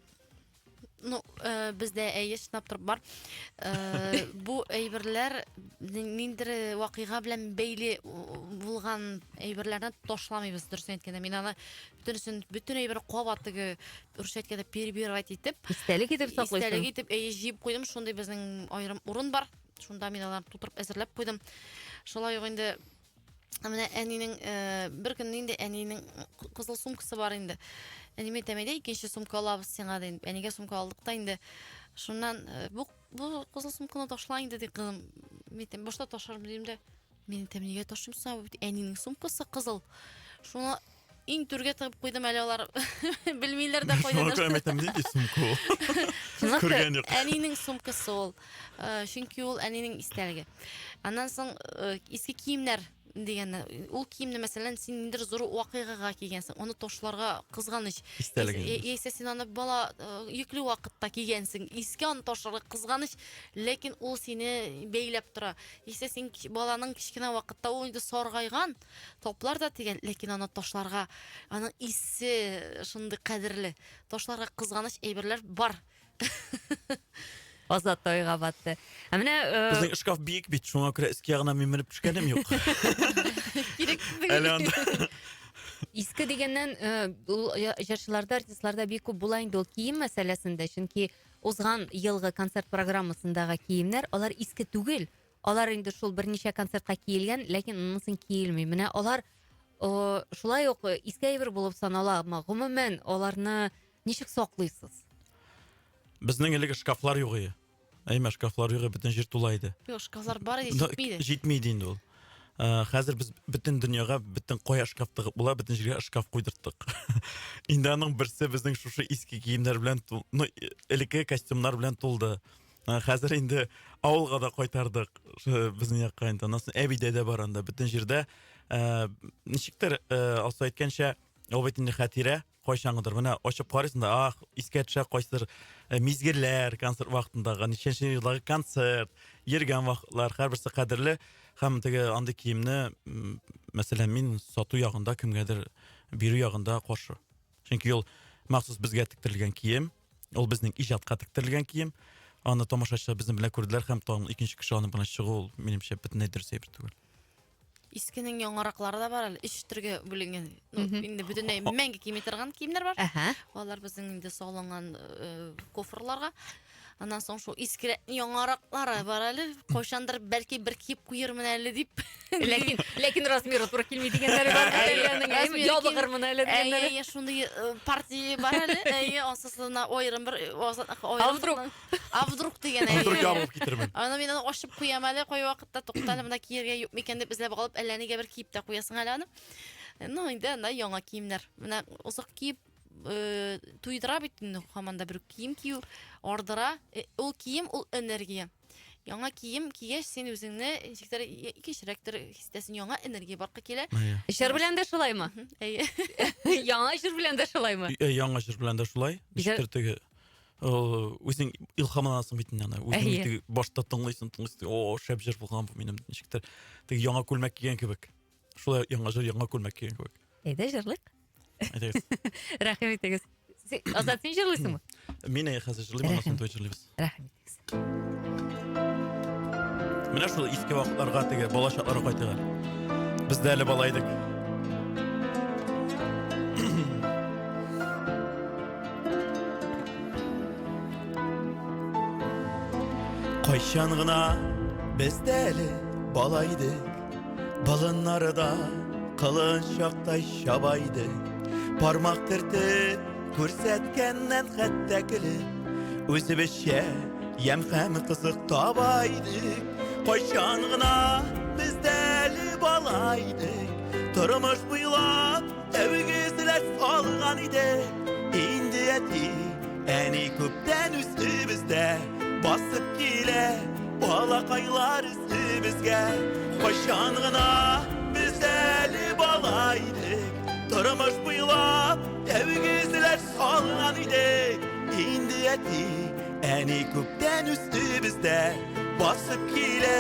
Ну, э, бездә әйе, чынлап торып бар. Э, бу әйберләр ниндидер вакыйга белән бәйле булган әйберләрне ташламыйбыз, дөресен әйткәндә. Мин аны бөтенесен, бөтен әйбер кабат теге, русча әйткәндә, перебирать итеп, Истәлек итеп саклыйсың. Истәлек итеп, әйе, җыеп куйдым. Шундый безнең аерым урын бар. Шунда мин аларны тутырып әзерләп куйдым. Шулай ук инде менә әнинең э, бер көнне инде әнинең кызыл сумкасы бар инде. Әнием әйтә, әйдә икенче сумка алабыз сиңа ди. Әнигә сумка алдык та инде. Шуннан э, бу бу кызыл сумканы ташла инде ди кызым. Мин әйтәм, башта ташлармын дим дә. Мин әйтәм, нигә ташлыйм соң? Бу бит әнинең сумкасы кызыл. Шуны иң түргә тыгып куйдым әле алар белмиләр дә кайда Шуңа күрә мин әйтәм, нинди сумка ул? Чынлап та, Күргән юк. Әнинең сумкасы ул. Э, Чөнки ул әнинең истәлеге. Аннан соң э, иске киемнәр дигәнне, ул киемне мәсәлән син ниндидер зур вакыйгага кигәнсең, аны ташларга кызганыч. Истәлеге. Яисә син аны бала э, йөкле вакытта кигәнсең, иске аны ташларга кызганыч, ләкин ул сине бәйләп тора. Яисә син баланың кечкенә вакытта ул инде саргайган, Таплар да дигән, ләкин аны ташларга, аның исе шундый кадерле. Ташларга кызганыч әйберләр бар. Азат тайга батты. Ә менә э, Безнең шкаф биек бит, шуңа күрә өске ягына мин менеп төшкәнем юк. Кирәк Әле анда иске дигәннән э, ул җырчыларда, артистларда бик күп була инде ул кием мәсьәләсендә, чөнки узган елгы концерт программасындагы киемнәр алар иске түгел, Алар инде шул берничә концертка киелгән, ләкин аннан соң киелми. Менә алар э, шулай ук э, иске әйбер булып саналамы? Гомумән, аларны ничек саклыйсыз? Безнең элек шкафлар юк иде. Әйме, шкафлар юк иде, бөтен җир тула иде. Юк, шкафлар бар иде, Но җитми иде. Җитми иде инде ул. Э, Хәзер без бөтен дөньяга, бөтен кая шкаф тыгып була, бөтен җиргә шкаф куйдырттык. Инде аның берсе безнең шушы иске киемнәр белән, ну, элекке костюмнар белән тулды. Ә, Хәзер инде авылга да кайтардык э, безнең якка инде. Аннан соң әбидә дә бар анда, бөтен җирдә. Э, ничектер, э, Алсу әйткәнчә, ул бит инде хатирә, кайчангыдыр. Менә ачып карыйсың да, ах, искә төшә кайсыдыр э, мизгелләр концерт вакытындагы, ничәнче елдагы концерт, йөргән вакытлар, һәрберсе кадерле. Һәм теге андый киемне, мәсәлән, мин сату ягында кемгәдер бирү ягында каршы. Чөнки ул махсус безгә тектерелгән кием, Ул безнең иҗатка тектерелгән кием. Аны тамашачылар безнең белән күрделәр һәм тагын икенче кеше аның белән чыгу ул, минемчә, бөтенләй дөрес әйбер түгел. Искенең яңараклары да бар әле, өч төргә бүленгән. Ну, инде бөтенләй мәңге кими торган киемнәр бар. Әһә. Алар безнең инде салынган э, кофрларга. Аннан соң шул иске яңараклары бар әле. Кайчандыр бәлки бер киеп куермын әле дип. Ләкин, ләкин размеры туры килми дигәннәре бар. Әлләнең, әйме, ябыгырмын әле дигәннәре. Әйе, шундый э, партия бар әле. Әйе, асысына аерым бер э, А вдруг? А вдруг дигән. А вдруг ябыгып китермен. Аны мин аны ачып куям әле кайвакытта туктале монда кияргә юк микән дип эзләп алып, әллә нигә бер киеп тә куясың әле аны. Ну, инде анда яңа киемнәр. Менә озак киеп э, туйдыра бит инде һаман да бер кием кию ардыра. Э, ул кием ул энергия. Яңа кием кигәч, син үзеңне ничектер икенчерәктер хис итәсең, яңа энергия барлыкка килә. Җыр белән дә шулаймы? Әйе. Яңа җыр белән дә шулаймы? Э, яңа җыр белән дә шулай. Ничектер теге үзең илһамланасың бит инде аны. Үзең теге башта тыңлыйсың, тыңлыйсың, о, шәп җыр булган бу минем ничектер. Теге яңа күлмәк кигән кебек. Шулай яңа җыр, яңа күлмәк кигән кебек. Әйдә җырлыйк. Әйдәгез. Рәхим итегез. Азат, син җырлыйсыңмы? Мин әйе хәзер җырлыйм, аннан соң дуэт җырлыйбыз. Рәхим итегез. Менә шул иске вакытларга теге бала чакларга кайтыйк әле. Без дә әле бала идек. Кайчан гына без дә әле бала идек, Болыннарда кылынчактай чаба идек. Бармак төртеп күрсәткәннән хәтта көлеп, үзебезчә ямь һәм кызык таба идек. Кайчан гына без дә әле бала идек, тормыш буйлап тәүге эзләр салган идек. Инде әти, әни күптән үстебездә басып килә балакайлар Безгә кайчан гына без әле бала идек, тормыш буйлап тәүге эзләр салган идек. Инде әти, әни күптән үстебездә басып килә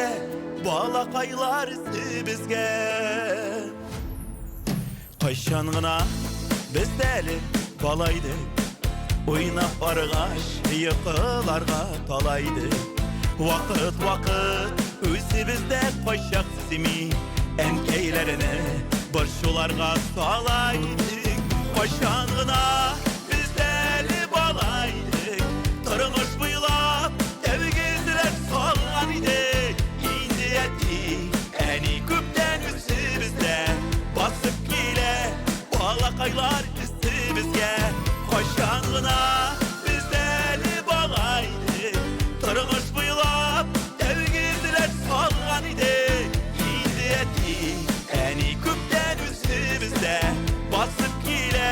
балакайлар өстебезгә. Кайчан гына без дә әле бала идек, Уйнап баргач йокыларга тала идек. Вакыт-вакыт үзебез дә кайчак сими, Әнкәйләрне борчуларга сала идек. Кайчан гына без дә әле бала идек, Тормыш буйлап тәүге эзләр салган идек. Инде әти, Әни күптән үсебездә басып килә балакайлар өстебезгә. Кайчан гына без әле бала идек, тормыш буйлап тәүге эзләр салган идек. Инде әти, әни күптән үсебездә басып килә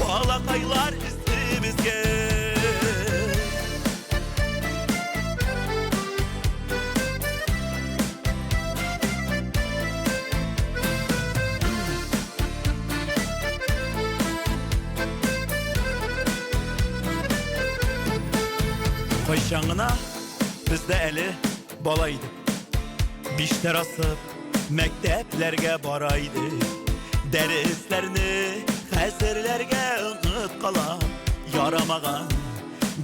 балакайлар өстебезгә. Кайчан гына без дә әле бала идек. Биштәр асып мәктәпләргә бара идек. Дәресләрне хәзерләргә оныткалап, ярамаган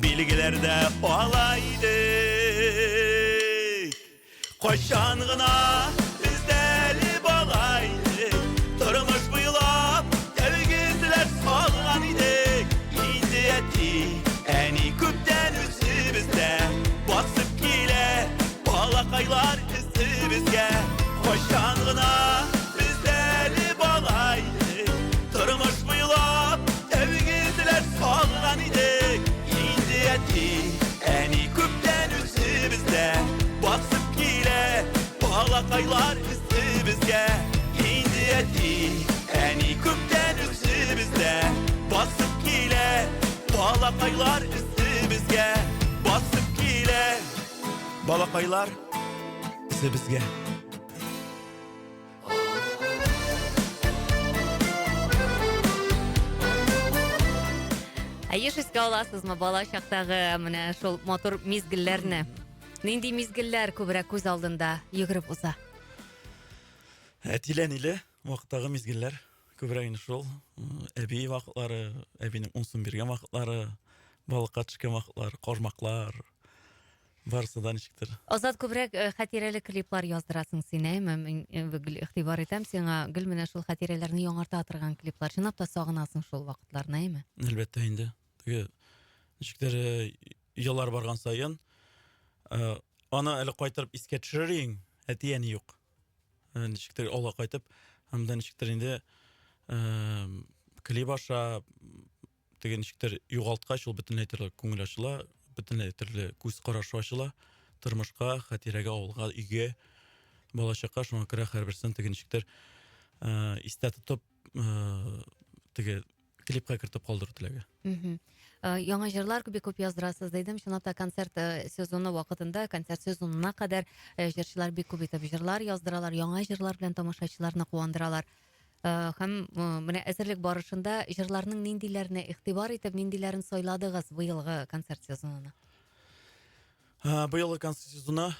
Билгеләр дә ала идек. Кайчан гына без дә әле бала идек, тормыш буйлап тәүге эзләр салган идек. Инде әти, әни күптән үзебездә басып килә балакайлар өстебезгә. Кайчан гына без дә әле бала идек, тормыш буйлап тәүге эзләр салган идек. Инде әти, әни күптән үзебездә басып килә балакайлар өстебезгә. Инде әти, әни күптән үзебездә басып килә балакайлар өстебезгә. Басып килә балакайлар өстебезгә. Ә еш искә аласызмы бала чактагы менә шул матур мизгелләрне? Нинди мизгелләр күбрәк күз алдында йөгереп уза? Әтиле-әниле вакыттагы мизгелләр күбрәк инде шул. Әби вакытлары, әбинең ун сум биргән вакытлары, балыкка төшкән вакытлар, кармаклар. Барысы да ничектер. Азат, күбрәк э, хатирәле клиплар яздырасың син, әйме? Мин э, гел игътибар итәм сиңа, гел менә шул хатирәләрне яңарта торган клиплар. Чынлап та сагынасың шул вакытларны, әйме? Әлбәттә инде. Теге ничектер э, еллар барган саен аны әле кайтарып искә төшерер идең, әти-әни юк. Ничектер алга кайтып, һәм дә ничектер инде клип аша теге ничектер югалткач, ул бөтенләй төрле күңел ачыла, бөтенләй төрле күз карашы ачыла тормышка, хатирәгә, авылга, өйгә, балачакка. Шуңа күрә һәрберсен теге ничектер э, истә тотып, э, теге клипка кертеп калдыру теләге. Э, яңа җырлар бик күп яздырасыз дидем. Чынлап та концерт э, сезоны вакытында, концерт сезонына кадәр э, җырчылар бик күп итеп җырлар яздыралар, яңа җырлар белән тамашачыларны куандыралар. Э, һәм э, менә әзерлек барышында җырларның ниндиләренә игътибар итеп, ниндиләрен сайладыгыз быелгы концерт сезонына? Э, быелгы концерт сезоны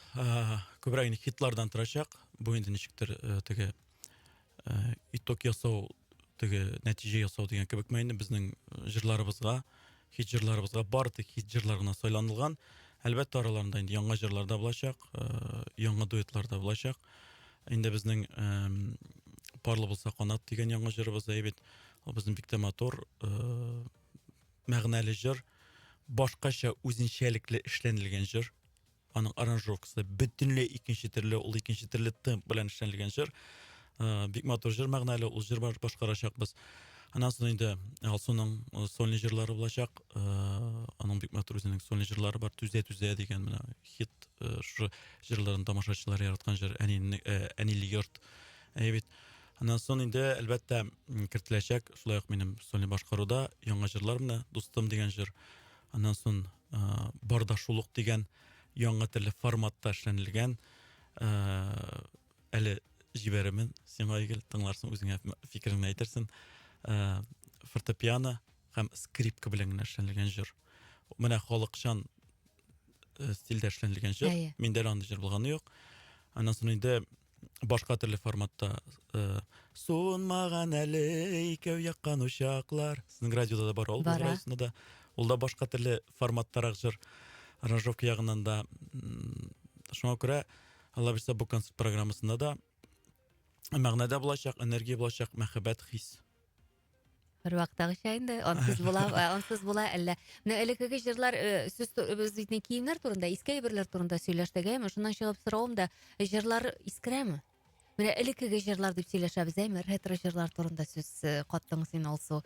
күбрәк инде хитлардан торачак. Бу инде ничектер теге Э, итог ясау теге нәтиҗә ясау дигән кебек инде безнең э, җырларыбызга хит җырларыбызга бары тик хит җырлар гына сайланылган әлбәттә араларында инде яңа җырлар да булачак э, яңа дуэтлар да булачак инде безнең парлы булса канат дигән яңа җырыбыз әйе бит ул безнең бик тә матур мәгънәле җыр башкача үзенчәлекле эшләнелгән җыр Аның аранжировкасы бөтенләй икенче төрле, ул икенче төрле темп белән эшләнелгән җыр. Э, бик матур җыр, мәгънәле, ул җыр башкарачакбыз. Аннан соң инде Алсуның э, сольный җырлары булачак. Э, аның бик матур үзенең сольный җырлары бар. Түзә түзә дигән менә хит, шушы җырларын тамашачылар яраткан җыр, әниле, әниле йорт. Әйе бит. Аннан соң инде әлбәттә кертеләчәк шулай ук минем сольный башкаруда яңа җырлар менә Дустым дигән җыр. Аннан соң Барда шулук дигән яңа төрле форматта эшләнелгән әле җибәрермен сиңа Айгөл, тыңларсың, үзеңә фикереңне әйтерсең. Фортепиано һәм скрипка белән генә эшләнелгән җыр. Менә халыкчан стильдә эшләнелгән җыр. Миндә әле андый җыр булганы юк. Аннан соң инде башка төрле форматта э, суынмаган әле икәү яккан учаклар сезнең радиода да бар ул Бара. радиосында да ул да башка төрле форматтарак җыр аранжировка ягыннан да шуңа күрә алла бирсә бу концерт программасында да мәгънә дә булачак энергия булачак мәхәббәт хис Һәрвакыттагыча инде, ансыз була, э, ансыз була әллә. Менә элеккеге җырлар, э, сүз без бит киемнәр турында, иске әйберләр турында сөйләштек, әйме? Шуннан чыгып соравым да, җырлар искерәме? Менә элеккеге җырлар дип сөйләшәбез, әйме? Ретро җырлар турында сүз э, каттың син, Алсу.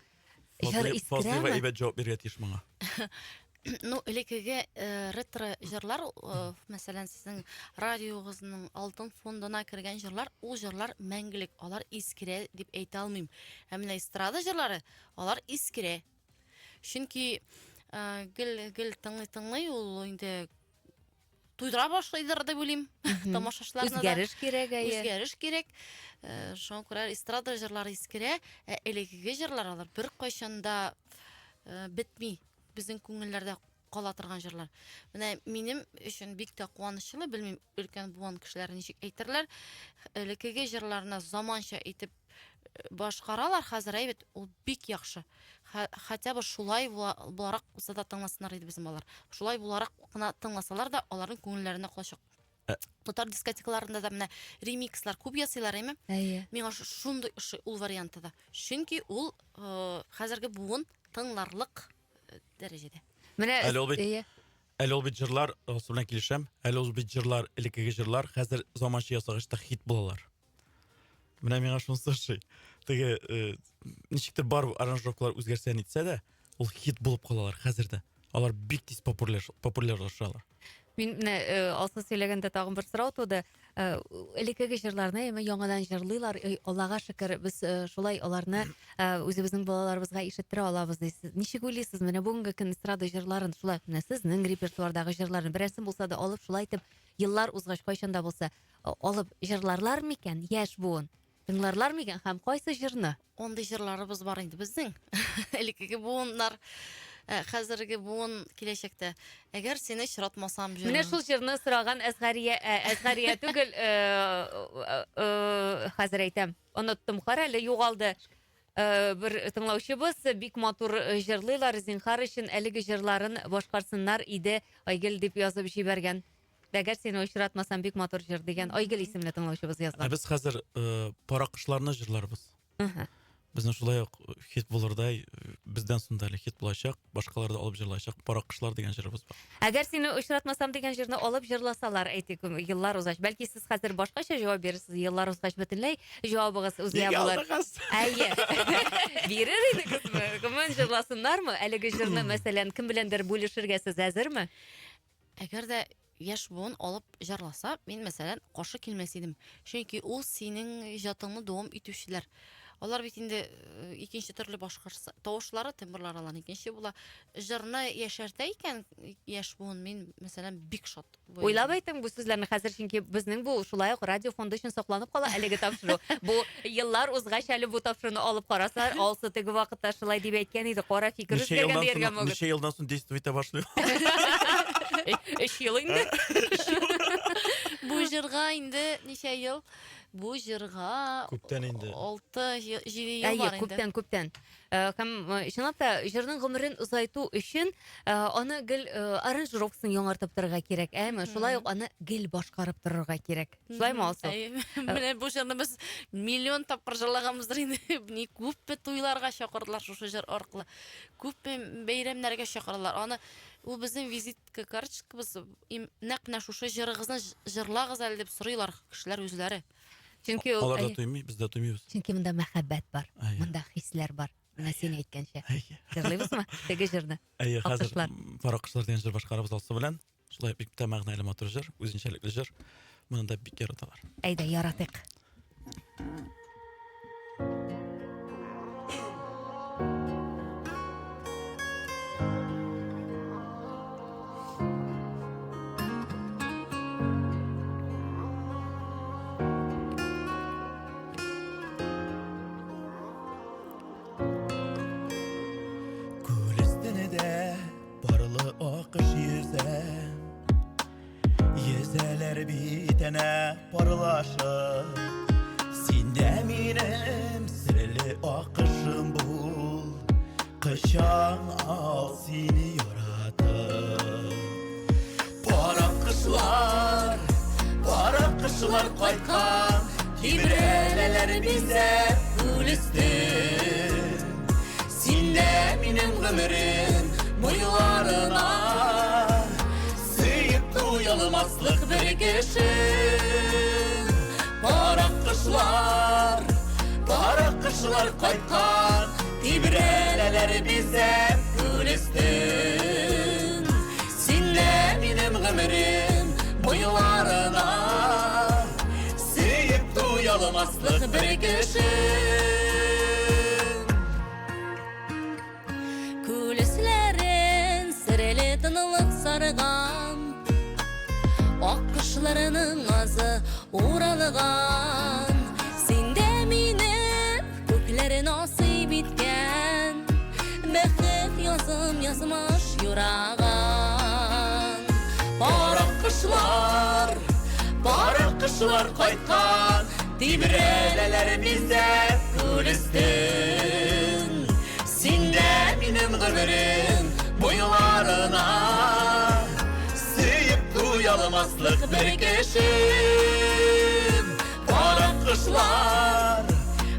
Җыр искерәме? Фазлыева әйбәт җавап бирергә тиеш моңа. Ну, элеккеге э, ретро җырлар, э, мәсәлән, сезнең радиогызның алтын фондына кергән җырлар, ул җырлар мәңгелек, алар искерә дип әйтә алмыйм. Ә менә эстрада җырлары, алар искерә. Чөнки э, гел гел тыңлый тыңлый ул инде туйдыра башлыйдыр дип уйлыйм тамашачыларны да. Үзгәреш кирәк, әйе. Үзгәреш кирәк. Э, шуңа күрә эстрада җырлары искерә, ә элеккеге җырлар алар беркайчан да э, бетми. Безнең күңелләрдә кала торган җырлар. Менә минем өчен бик тә куанычлы, белмим, өлкән буын кешеләре ничек әйтерләр, элеккеге җырларны заманча итеп э, башкаралар хәзер, әйбәт, ул бик яхшы. Хотя бы шулай буларак булса да тыңласыннар иде безнең балалар. Шулай буларак кына тыңласалар да, аларның күңелләренә калачак. Э. Татар дискотекаларында да менә ремикслар күп ясыйлар, әйме? Әйе. Миңа шундый ошый ул варианты да. Чөнки ул э, хәзерге буын тыңларлык э, дәрәҗәдә. Менә Әле ул бит әйе. Әле ул бит җырлар, Алсу белән килешәм. Әле ул бит җырлар, элеккеге җырлар хәзер заманча ясагач та хит булалар. Менә миңа шунысы ошый. Теге э, ничектер бар аранжировкалар үзгәрсә нитсә дә, ул хит булып калалар хәзер дә. Алар бик тиз популяр популярлашалар. Мин менә э, Алсу сөйләгәндә тагын бер сорау туды. Э, элеккеге җырларны әмма яңадан җырлыйлар. Эй, Аллага шөкер, без э, шулай аларны э, үзебезнең балаларыбызга ишеттерә алабыз дисез. Ничек уйлыйсыз, менә бүгенге көн эстрада җырларын шулай менә сезнең репертуардагы җырларны берәрсен булса да алып шулай итеп еллар узгач кайчан да булса алып җырларлар микән яшь буын? Тыңларлар микән һәм кайсы җырны? Андый җырларыбыз бар инде безнең. Элеккеге буыннар, э, хәзерге буын киләчәктә. Әгәр сине очратмасам җырын. Менә шул җырны сораган Әзгария, ә, Әзгария түгел, э, э, хәзер әйтәм. Оныттым, кара әле югалды. Бер тыңлаучыбыз бик матур җырлыйлар, зинхар өчен әлеге җырларын башкарсыннар иде, Айгөл дип язып җибәргән. Әгәр сине очратмасам, бик матур җыр дигән Айгөл исемле тыңлаучыбыз язган. Ә без хәзер э, пара кошларны җырларбыз. Безнең шулай ук хит булырдай, бездән соң да әле хит булачак, башкалар да алып җырлаячак Пара кошлар дигән җырыбыз бар. Әгәр сине очратмасам дигән җырны алып җырласалар, әйтик, еллар узгач, бәлки сез хәзер башкача җавап бирерсез, еллар узгач бөтенләй җавабыгыз үзгә булыр. Әйе. Бирер идегезме? Гомумән җырласыннармы? Әлеге җырны, мәсәлән, кем беләндер бүлешергә сез әзерме? Әгәр дә яшь буын алып җырласа, мин, мәсәлән, каршы килмәс идем. Чөнки ул синең иҗатыңны дәвам итүчеләр. Алар бит инде э, икенче төрле башкарса, тавышлары, тембрлары алар икенче була. Җырны яшәртә икән яшь буын, мин, мәсәлән, бик шат. Бу Уйлап әйттең бу сүзләрне хәзер, чөнки безнең бу шулай ук радио фонды өчен сакланып кала әлеге тапшыру. Бу еллар узгач әле бу тапшыруны алып карасалар, Алсу теге вакытта шулай дип әйткән иде, кара фикер Ничә үзгәргән елдан дияргә соң, могут. ничә елдан соң действовать итә башлый. Өч ел инде. Бу җырга инде ничә ел? Бу җырга Күптән инде. 6-7 ел Әйе, бар инде. күптән, күптән. Э, Һәм э, чынлап та җырның гомерен озайту өчен э, аны гел э, аранжировкасын яңартып торырга кирәк, әйеме? Шулай ук аны гел башкарып торырга кирәк. Шулаймы, Алсу? Әйе. Менә бу җырны без миллион тапкыр җырлаганбыздыр инде. Ни күпме туйларга чакырдылар шушы җыр аркылы. Күпме бәйрәмнәргә чакырдылар. Аны ул безнең визитка карточкабыз. Им- Нәкъ менә шушы җырыгызны ж- җырлагыз әле дип сорыйлар кешеләр үзләре. Чөнки ул Алар да әйе. туймый, без дә туймыйбыз. Чөнки монда мәхәббәт бар, Әйе. монда хисләр бар. Менә син әйткәнчә. Әйе. Җырлыйбызмы теге җырны? Әйе, хәзер Аккошлар. Пар аккошлар дигән җыр башкарабыз Алсу белән. Шулай бик тә мәгънәле матур җыр, үзенчәлекле җыр. Моны да бик яраталар. Әйдә, яратыйк. Күл өстенедә парлы акыш йөзә. Йөзәләр бит әнә парлашып. Син дә минем серле акышым бул. Кочаң ал сине яратып. Пар аккошлар, пар аккошлар кайткан, тибрәләләр бизәп күл өстен. Син дә минем гомерем буйларына сөеп туялмаслык бер кеше. Пар аккошлар, пар аккошлар кайткан, тибрәләләр бизәп күл өстен. Син дә минем гомерем буйларына сөеп туялмаслык бер кеше. Күл өсләрен серле тынлык сарган, Аккошларының назы уралган. Син дә минем күкләр насыйп иткән, Бәхет язым язмыш юраган. Пар аккошлар, пар аккошлар кайткан, тибрәләләр бизәп күл өстен. Син дә минем гомерем буйларына сөеп туялмаслык бер кеше. Пар аккошлар,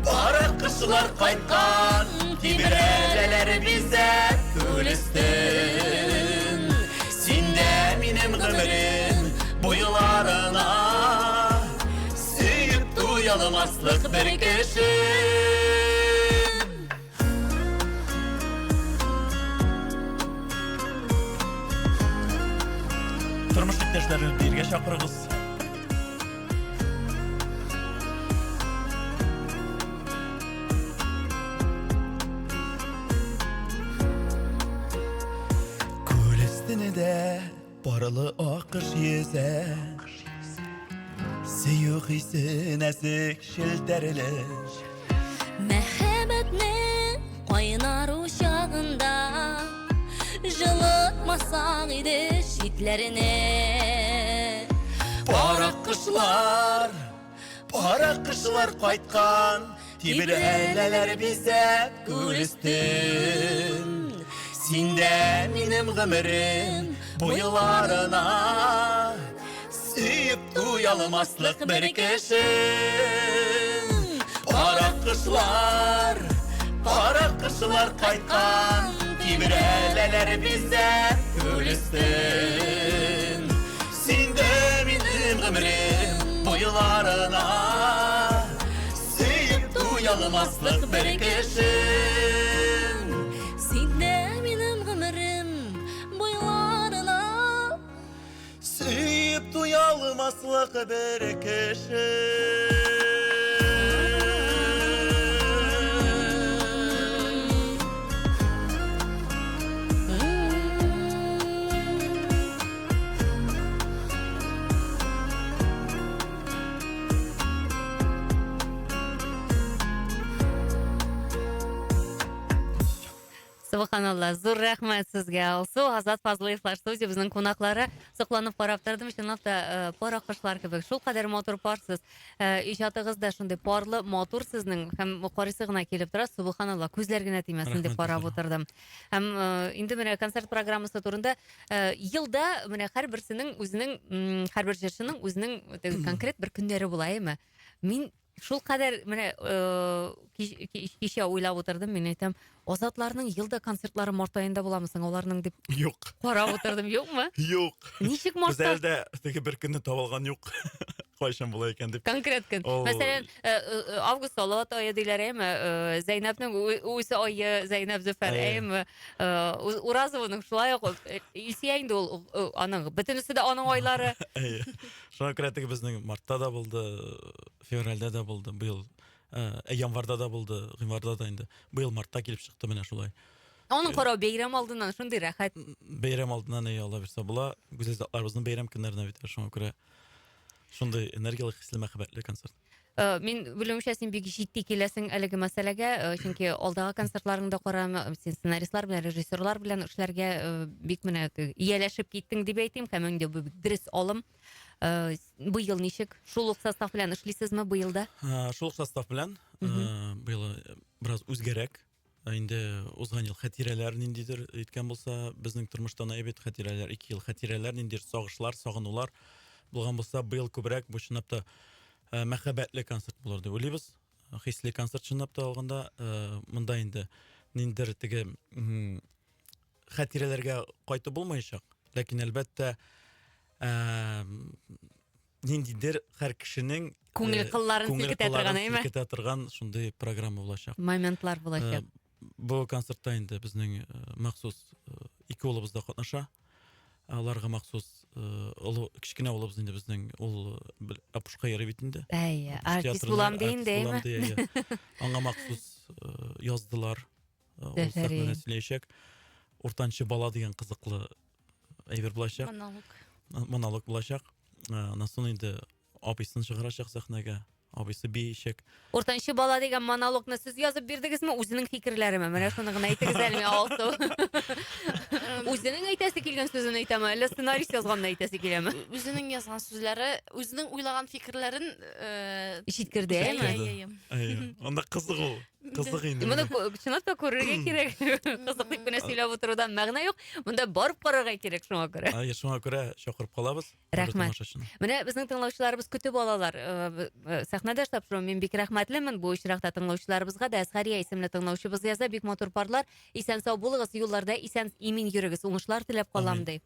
пар аккошлар кайткан, тибрәләләр бизәп күл өстен. Син дә минем гомерем буйларына сөеп туялмаслык бер кеше. Тормыш иптәшләрен биергә чакырыгыз. Күл өстенедә парлы акыш йөзә. Сөю хисе нәзек челтәрле. Мәхәббәтнең кайнар учагында җылытмасаң иде читләренә. Пар аккошлар, пар аккошлар кайткан, тибрәләләр бизәп күл өстен. Син дә минем гомерем буйларына сөеп туялмаслык бер кеше. Пар аккошлар, пар аккошлар кайткан, тибрәләләр бизәп күл өстен. Син дә минем гомерем буйларына сөеп туялмаслык бер кеше. Син дә минем гомерем буйларына сөеп туялмаслык бер кеше. Субханалла, зур рәхмәт сезгә, Алсу, Азат Фазлыевлар студиябезнең кунаклары. Сокланып карап тордым, чынлап та э, пар аккошлар кебек. Шул кадәр матур парсыз. Э, иҗатыгыз да шундый парлы, матур сезнең һәм карыйсы гына килеп тора. Субханалла, күзләр генә тимәсен дип карап утырдым. Һәм э, инде менә концерт программасы турында елда менә һәрберсенең үзенең һәрбер җырчының үзенең конкрет бер көннәре була, әйеме? Мин Шул кадәр менә э, кичә уйлап утырдым, мин әйтәм, Азатларның елда концертлары март аенда буламы соң аларның дип. Юк. Карап утырдым, юкмы? Юк. Ничек мартта? Без әле дә теге бер көнне табылган юк. Кайчан була икән дип. Конкрет көн. Мәсәлән, э, э, август Салават ае диләр, әйме? Зәйнәпнең үз ае, Зәйнәп Зөфәр, әйме? Уразованың шулай ук Илсия инде ул аның бөтенесе дә аның айлары. Әйе. Шуңа күрә теге безнең мартта да булды, февральдә дә булды, быел ә, январьда да булды, гыйнварда да инде. Быел мартта килеп чыкты менә шулай. Аның карау бәйрәм алдыннан шундый рәхәт. Бәйрәм алдыннан әйе, Алла бирсә була. Гүзәл затларыбызның бәйрәм көннәренә бит, шуңа күрә шундый энергияле, хисле, мәхәббәтле концерт. Э, мин белүемчә, син бик җитди киләсең әлеге мәсьәләгә, э, чөнки алдагы концертларыңда карам, э, син сценаристлар белән, режиссерлар белән эшләргә бик менә ияләшеп киттең дип әйтим, һәм инде бу бик дөрес алым. Быел ничек? Шул ук состав белән эшлисезме быел да? Шул ук состав белән. Быел бераз үзгәрәк. Инде узган ел хатирәләр ниндидер әйткән булса, безнең тормыштан әйбәт хатирәләр, ике ел хатирәләр, ниндидер сагышлар, сагынулар булган булса, быел күбрәк бу чынлап та мәхәббәтле концерт булыр дип уйлыйбыз. Хисле концерт чынлап та алганда, монда инде ниндидер теге хатирәләргә кайтып булмаячак. Ләкин әлбәттә, ниндидер һәр кешенең күңел кылларын селкетә торган, әйме? Селкетә торган шундый программа булачак. Моментлар булачак. Бу концертта инде безнең махсус ике улыбыз да катнаша. Аларга махсус олы кечкенә улыбыз инде безнең ул Апушка йөри бит инде. Әйе, артист булам ди инде, әйме? Аңа махсус яздылар. Ул сәхнәдә сөйләячәк. Уртанчы бала дигән кызыклы әйбер булачак. Монолог. Монолог булачак. Аннан соң инде абыйсын чыгарачак сәхнәгә. Абыйсы биечәк. Уртанчы бала дигән монологны сез язып бирдегезме, үзенең фикерләреме? Менә шуны гына әйтегез әле миңа, Алсу. Үзенең әйтәсе килгән сүзен әйтәме, әллә сценарист язганны әйтәсе киләме? Үзенең язган сүзләре, үзенең уйлаган фикерләрен җиткерде, әйеме? Әйе. Анда кызык ул. Кызык инде. Моны чынлап та күрергә кирәк. Кызык дип кенә сөйләп утырудан мәгънә юк. Монда барып карарга кирәк шуңа күрә. Әйе, шуңа күрә чакырып калабыз. Рәхмәт. Менә безнең тыңлаучыларыбыз көтеп алалар. Э, э, сәхнәдә тапшыру мин бик рәхмәтлемен бу очракта тыңлаучыларыбызга да. Әсхәрия исемле тыңлаучыбыз яза, бик матур парлар. Исән сау булыгыз, юлларда исән имин йөрегез. Уңышлар теләп калам ди.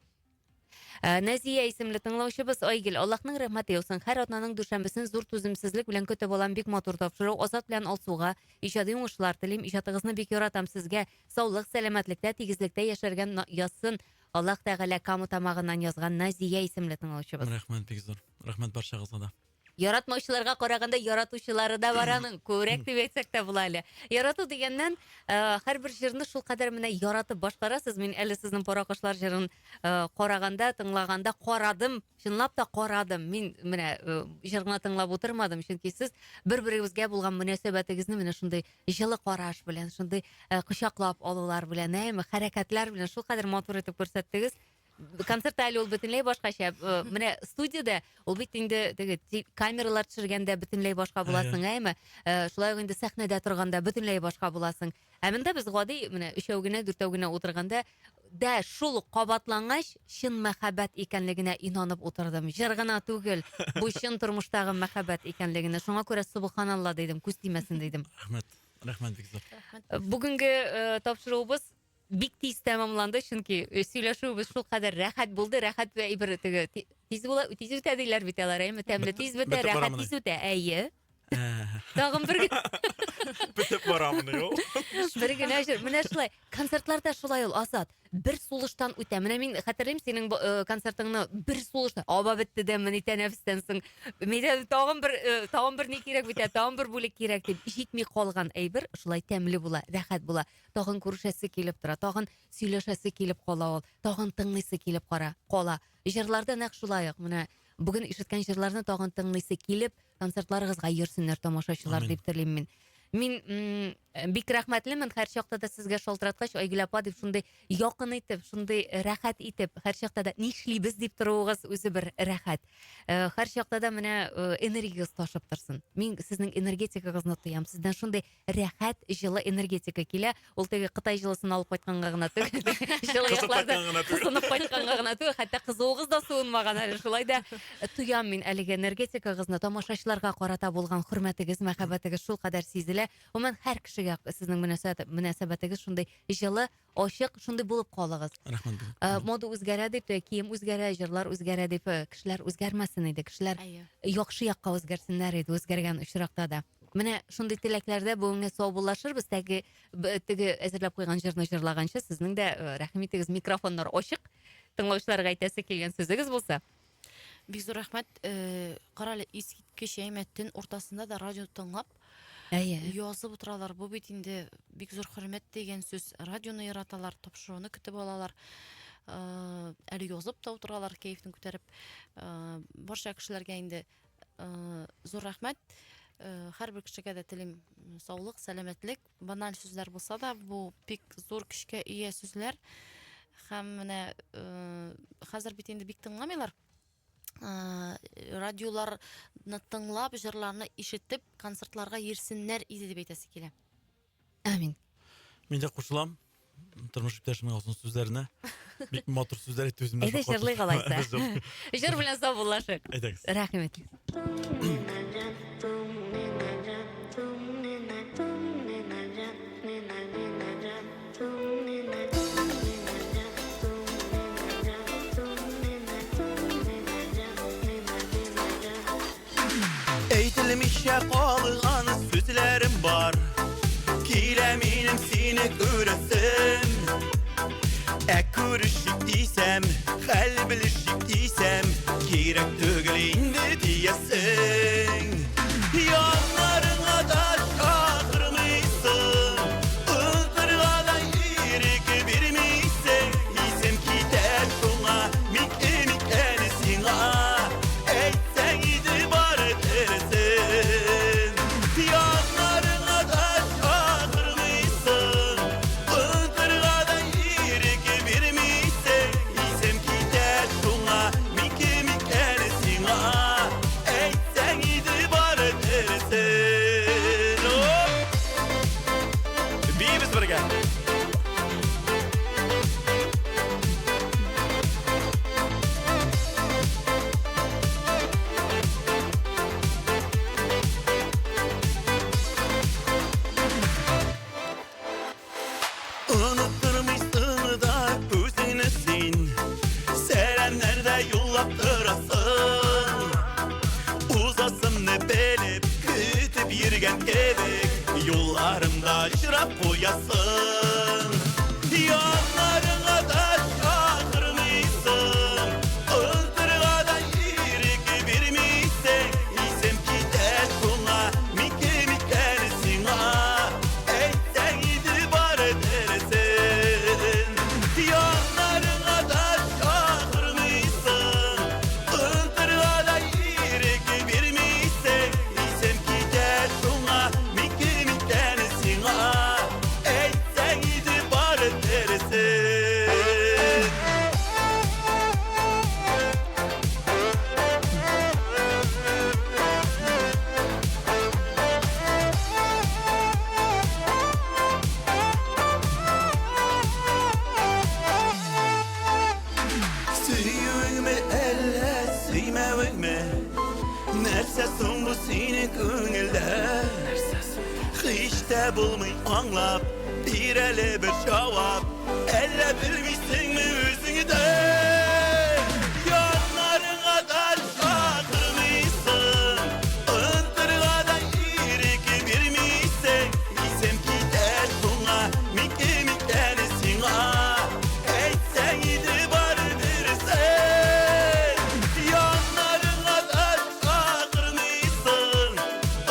Ә, Нәзия исемле тыңлаучыбыз Айгөл, Аллаһның рәхмәте яусын. Һәр атнаның дүшәмбесен зур түземсезлек белән көтеп алам. Бик матур тапшыру. Азат белән Алсуга иҗади уңышлар телим. Иҗатыгызны бик яратам. Сезгә саулык, сәламәтлектә, тигезлектә яшәргә язсын. Аллаһ Тәгалә Кама Тамагыннан язган Назия исемле тыңлаучыбыз. Рәхмәт бик зур. Рәхмәт барчагызга да. Яратмаучыларга караганда яратучылары да бар аның, күбрәк дип әйтсәк тә була әле. Ярату дигәннән, э, һәрбер җырны шулкадәр менә яратып башкарасыз. Мин әле сезнең Пара кошлар җырын э, караганда, тыңлаганда карадым, чынлап та карадым. Мин менә э, җыр гына тыңлап утырмадым, чөнки сез бер-берегезгә булган мөнәсәбәтегезне менә шундый җылы караш белән, шундый кочаклап алулар белән, әйеме, хәрәкәтләр белән шулкадәр матур итеп күрсәттегез. Концертта әле ул бөтенләй башкача. Э, менә студиядә ул бит инде теге камералар төшергәндә бөтенләй башка буласың, әйме? Э, шулай ук инде сәхнәдә торганда бөтенләй башка буласың. Ә монда без гади менә өчәү генә, дүртәү генә утырганда да шул ук кабатлангач, чын мәхәббәт икәнлегенә инанып утырдым. Җыр гына түгел, бу чын тормыштагы мәхәббәт икәнлегенә. Шуңа күрә субханалла дидем, күз тимәсен дидем. Рәхмәт. Рәхмәт бик зур. Рәхмәт. Бүгенге э, тапшыруыбыз бик тиз тәмамланды, чөнки э, сөйләшүебез шулкадәр рәхәт булды, рәхәт әйбер теге тиз була, тиз үтә диләр бит алар, әйеме? Тәмле тиз бетә, рәхәт тиз үтә. Әйе. Тагын бер Бетеп барамыни ул? Бер генә җыр. Менә шулай. Концертларда шулай ул, Азат. Бер сулыштан үтә. Менә мин хәтерлим синең э, концертыңны бер сулышта. Аба бетте дә мени тәнәфестән соң. Миндә тагын бер э, тагын бер ни кирәк бит, тагын бер бүлек кирәк дип җитми калган әйбер шулай тәмле була, рәхәт була. Тагын күрешәсе килеп тора, тагын сөйләшәсе килеп кала ул, тагын тыңлыйсы килеп кара, кала. Җырларда нәкъ шулай ук. Менә бүген ишеткән җырларны тагын тыңлыйсы килеп, концертларыгызга йөрсеннәр тамашачылар дип телим мин. Мин Бик рәхмәтлемен һәр чакта да сезгә шалтыраткач, Айгөл апа дип шундый якын итеп, шундый рәхәт итеп, һәр чакта да нишлибез дип торуыгыз үзе бер рәхәт. Һәр чакта да менә энергиягез ташып торсын. Мин сезнең энергетикагызны тоям. Сездән шундый рәхәт, җылы энергетика килә. Ул теге Кытай җылысын алып кайтканга гына түгел. Җылы якларда кысынып кайтканга гына түгел, хәтта кызуыгыз да суынмаган әле. Шулай да тоям мин әлеге энергетикагызны, тамашачыларга карата булган хөрмәтегез, мәхәббәтегез шулкадәр сизелә. Гомумән, һәр кешегә сезнең мөнәсәбәтегез шундый җылы, ачык, шундый булып калыгыз. Рәхмәт. Э, мода үзгәрә дип, э, кием үзгәрә, җырлар үзгәрә дип, э, кешеләр үзгәрмәсен иде. Кешеләр яхшы якка үзгәрсеннәр иде, үзгәргән очракта да. Менә шундый теләкләрдә бүгенге саубуллашырбыз. Теге теге әзерләп куйган җырны җырлаганчы, сезнең дә рәхим итегез, микрофоннар ачык. Тыңлаучыларга әйтәсе килгән сүзегез булса. Бик зур рәхмәт. Карале, искиткеч әйме, төн уртасында да радио тыңлап, Әйе. Язып утыралар. Бу бит инде бик зур хөрмәт дигән сүз. Радионы яраталар, тапшыруны көтеп алалар. Әле язып та утыралар, кәефен күтәреп. Барча кешеләргә инде зур рәхмәт. Һәрбер кешегә дә телим саулык, сәламәтлек. Баналь сүзләр булса да, бу бик зур көчкә ия сүзләр. Һәм менә хәзер бит инде бик тыңламыйлар. Радиоларны тыңлап, җырларны ишетеп, концертларга йөрсеннәр иде дип әйтәсе килә. Амин. Мин дә кушылам. Тормыш иптәшемнең алтын сүзләренә. Бик матур сүзләр әйтте үземә. Әйдә җырлыйк алайса. Җыр белән саубуллашыйк. Әйдәгез. Рәхмәт. Әйтелмичә калган сүзләрем бар Килә минем сине күрәсем Ә күрешик дисәм, хәл белешик дисәм Кирәк түгел инде диясең Яннарыңа да чакырмыйсың Утырга да ирек бирмисең Исем китә шуңа, мин өмит әле сиңа Әйтсәң иде бары дөресен Яннарыңа да чакырмыйсың Утырга да ирек бирмисең Исем китә шуңа, мин кем икән сиңа Әйтсәң иде бары дөресен Оп! Биибез бергә! Оныттырмыйсың да үзеңне син Сәламнәр дә юллап торасың Узасымны белеп, көтеп йөргән кебек Юлларымда очрап куясың Яннарыңа да чакырмыйсың Утырга да ирек бирмисең Исем китә шуңа, мин кем икән сиңа Әйтсәң иде бары дөресен Яннарыңа да чакырмыйсың Утырга да ирек бирмисең Исем китә шуңа, мин кем икән сиңа Әйтсәң иде бары дөресен Сөюеңме әллә сөймәвеңме Нәрсә соң бу синең күңелдә Һич тә булмый аңлап Бир әле бер җавап Әллә белмисеңме үзең дә Яннарыңа да чакырмыйсың Онтырга да ирек бирмисең Исем китә шуңа Мин кем икән сиңа Әйтсәң иде бары дөресен Яннарыңа да чакырмыйсың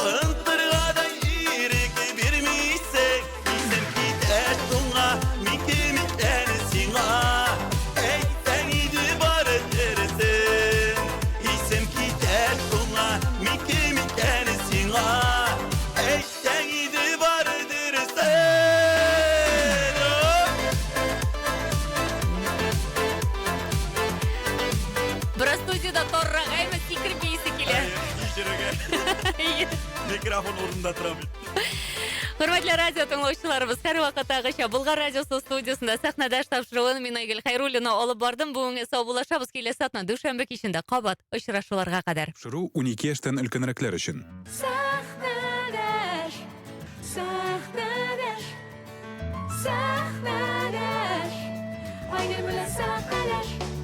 Онтырга да ирек бирмисең Исем китә шуңа Мин кем Микрофон урынында тора бит. Хөрмәтле радио тыңлаучыларыбыз, һәрвакыттагыча Болгар радиосы студиясендә сәхнәдәш тапшыруын мин Айгөл Хәйруллина алып бардым. Бүгенге саубуллашабыз. Киләсе атна дүшәмбе кичендә кабат очрашуларга кадәр. Тапшыру 12 яшьтән өлкәнрәкләр өчен. Сәхнәдәш, сәхнәдәш, сәхнәдәш, Айгөл белән сәхнәдәш.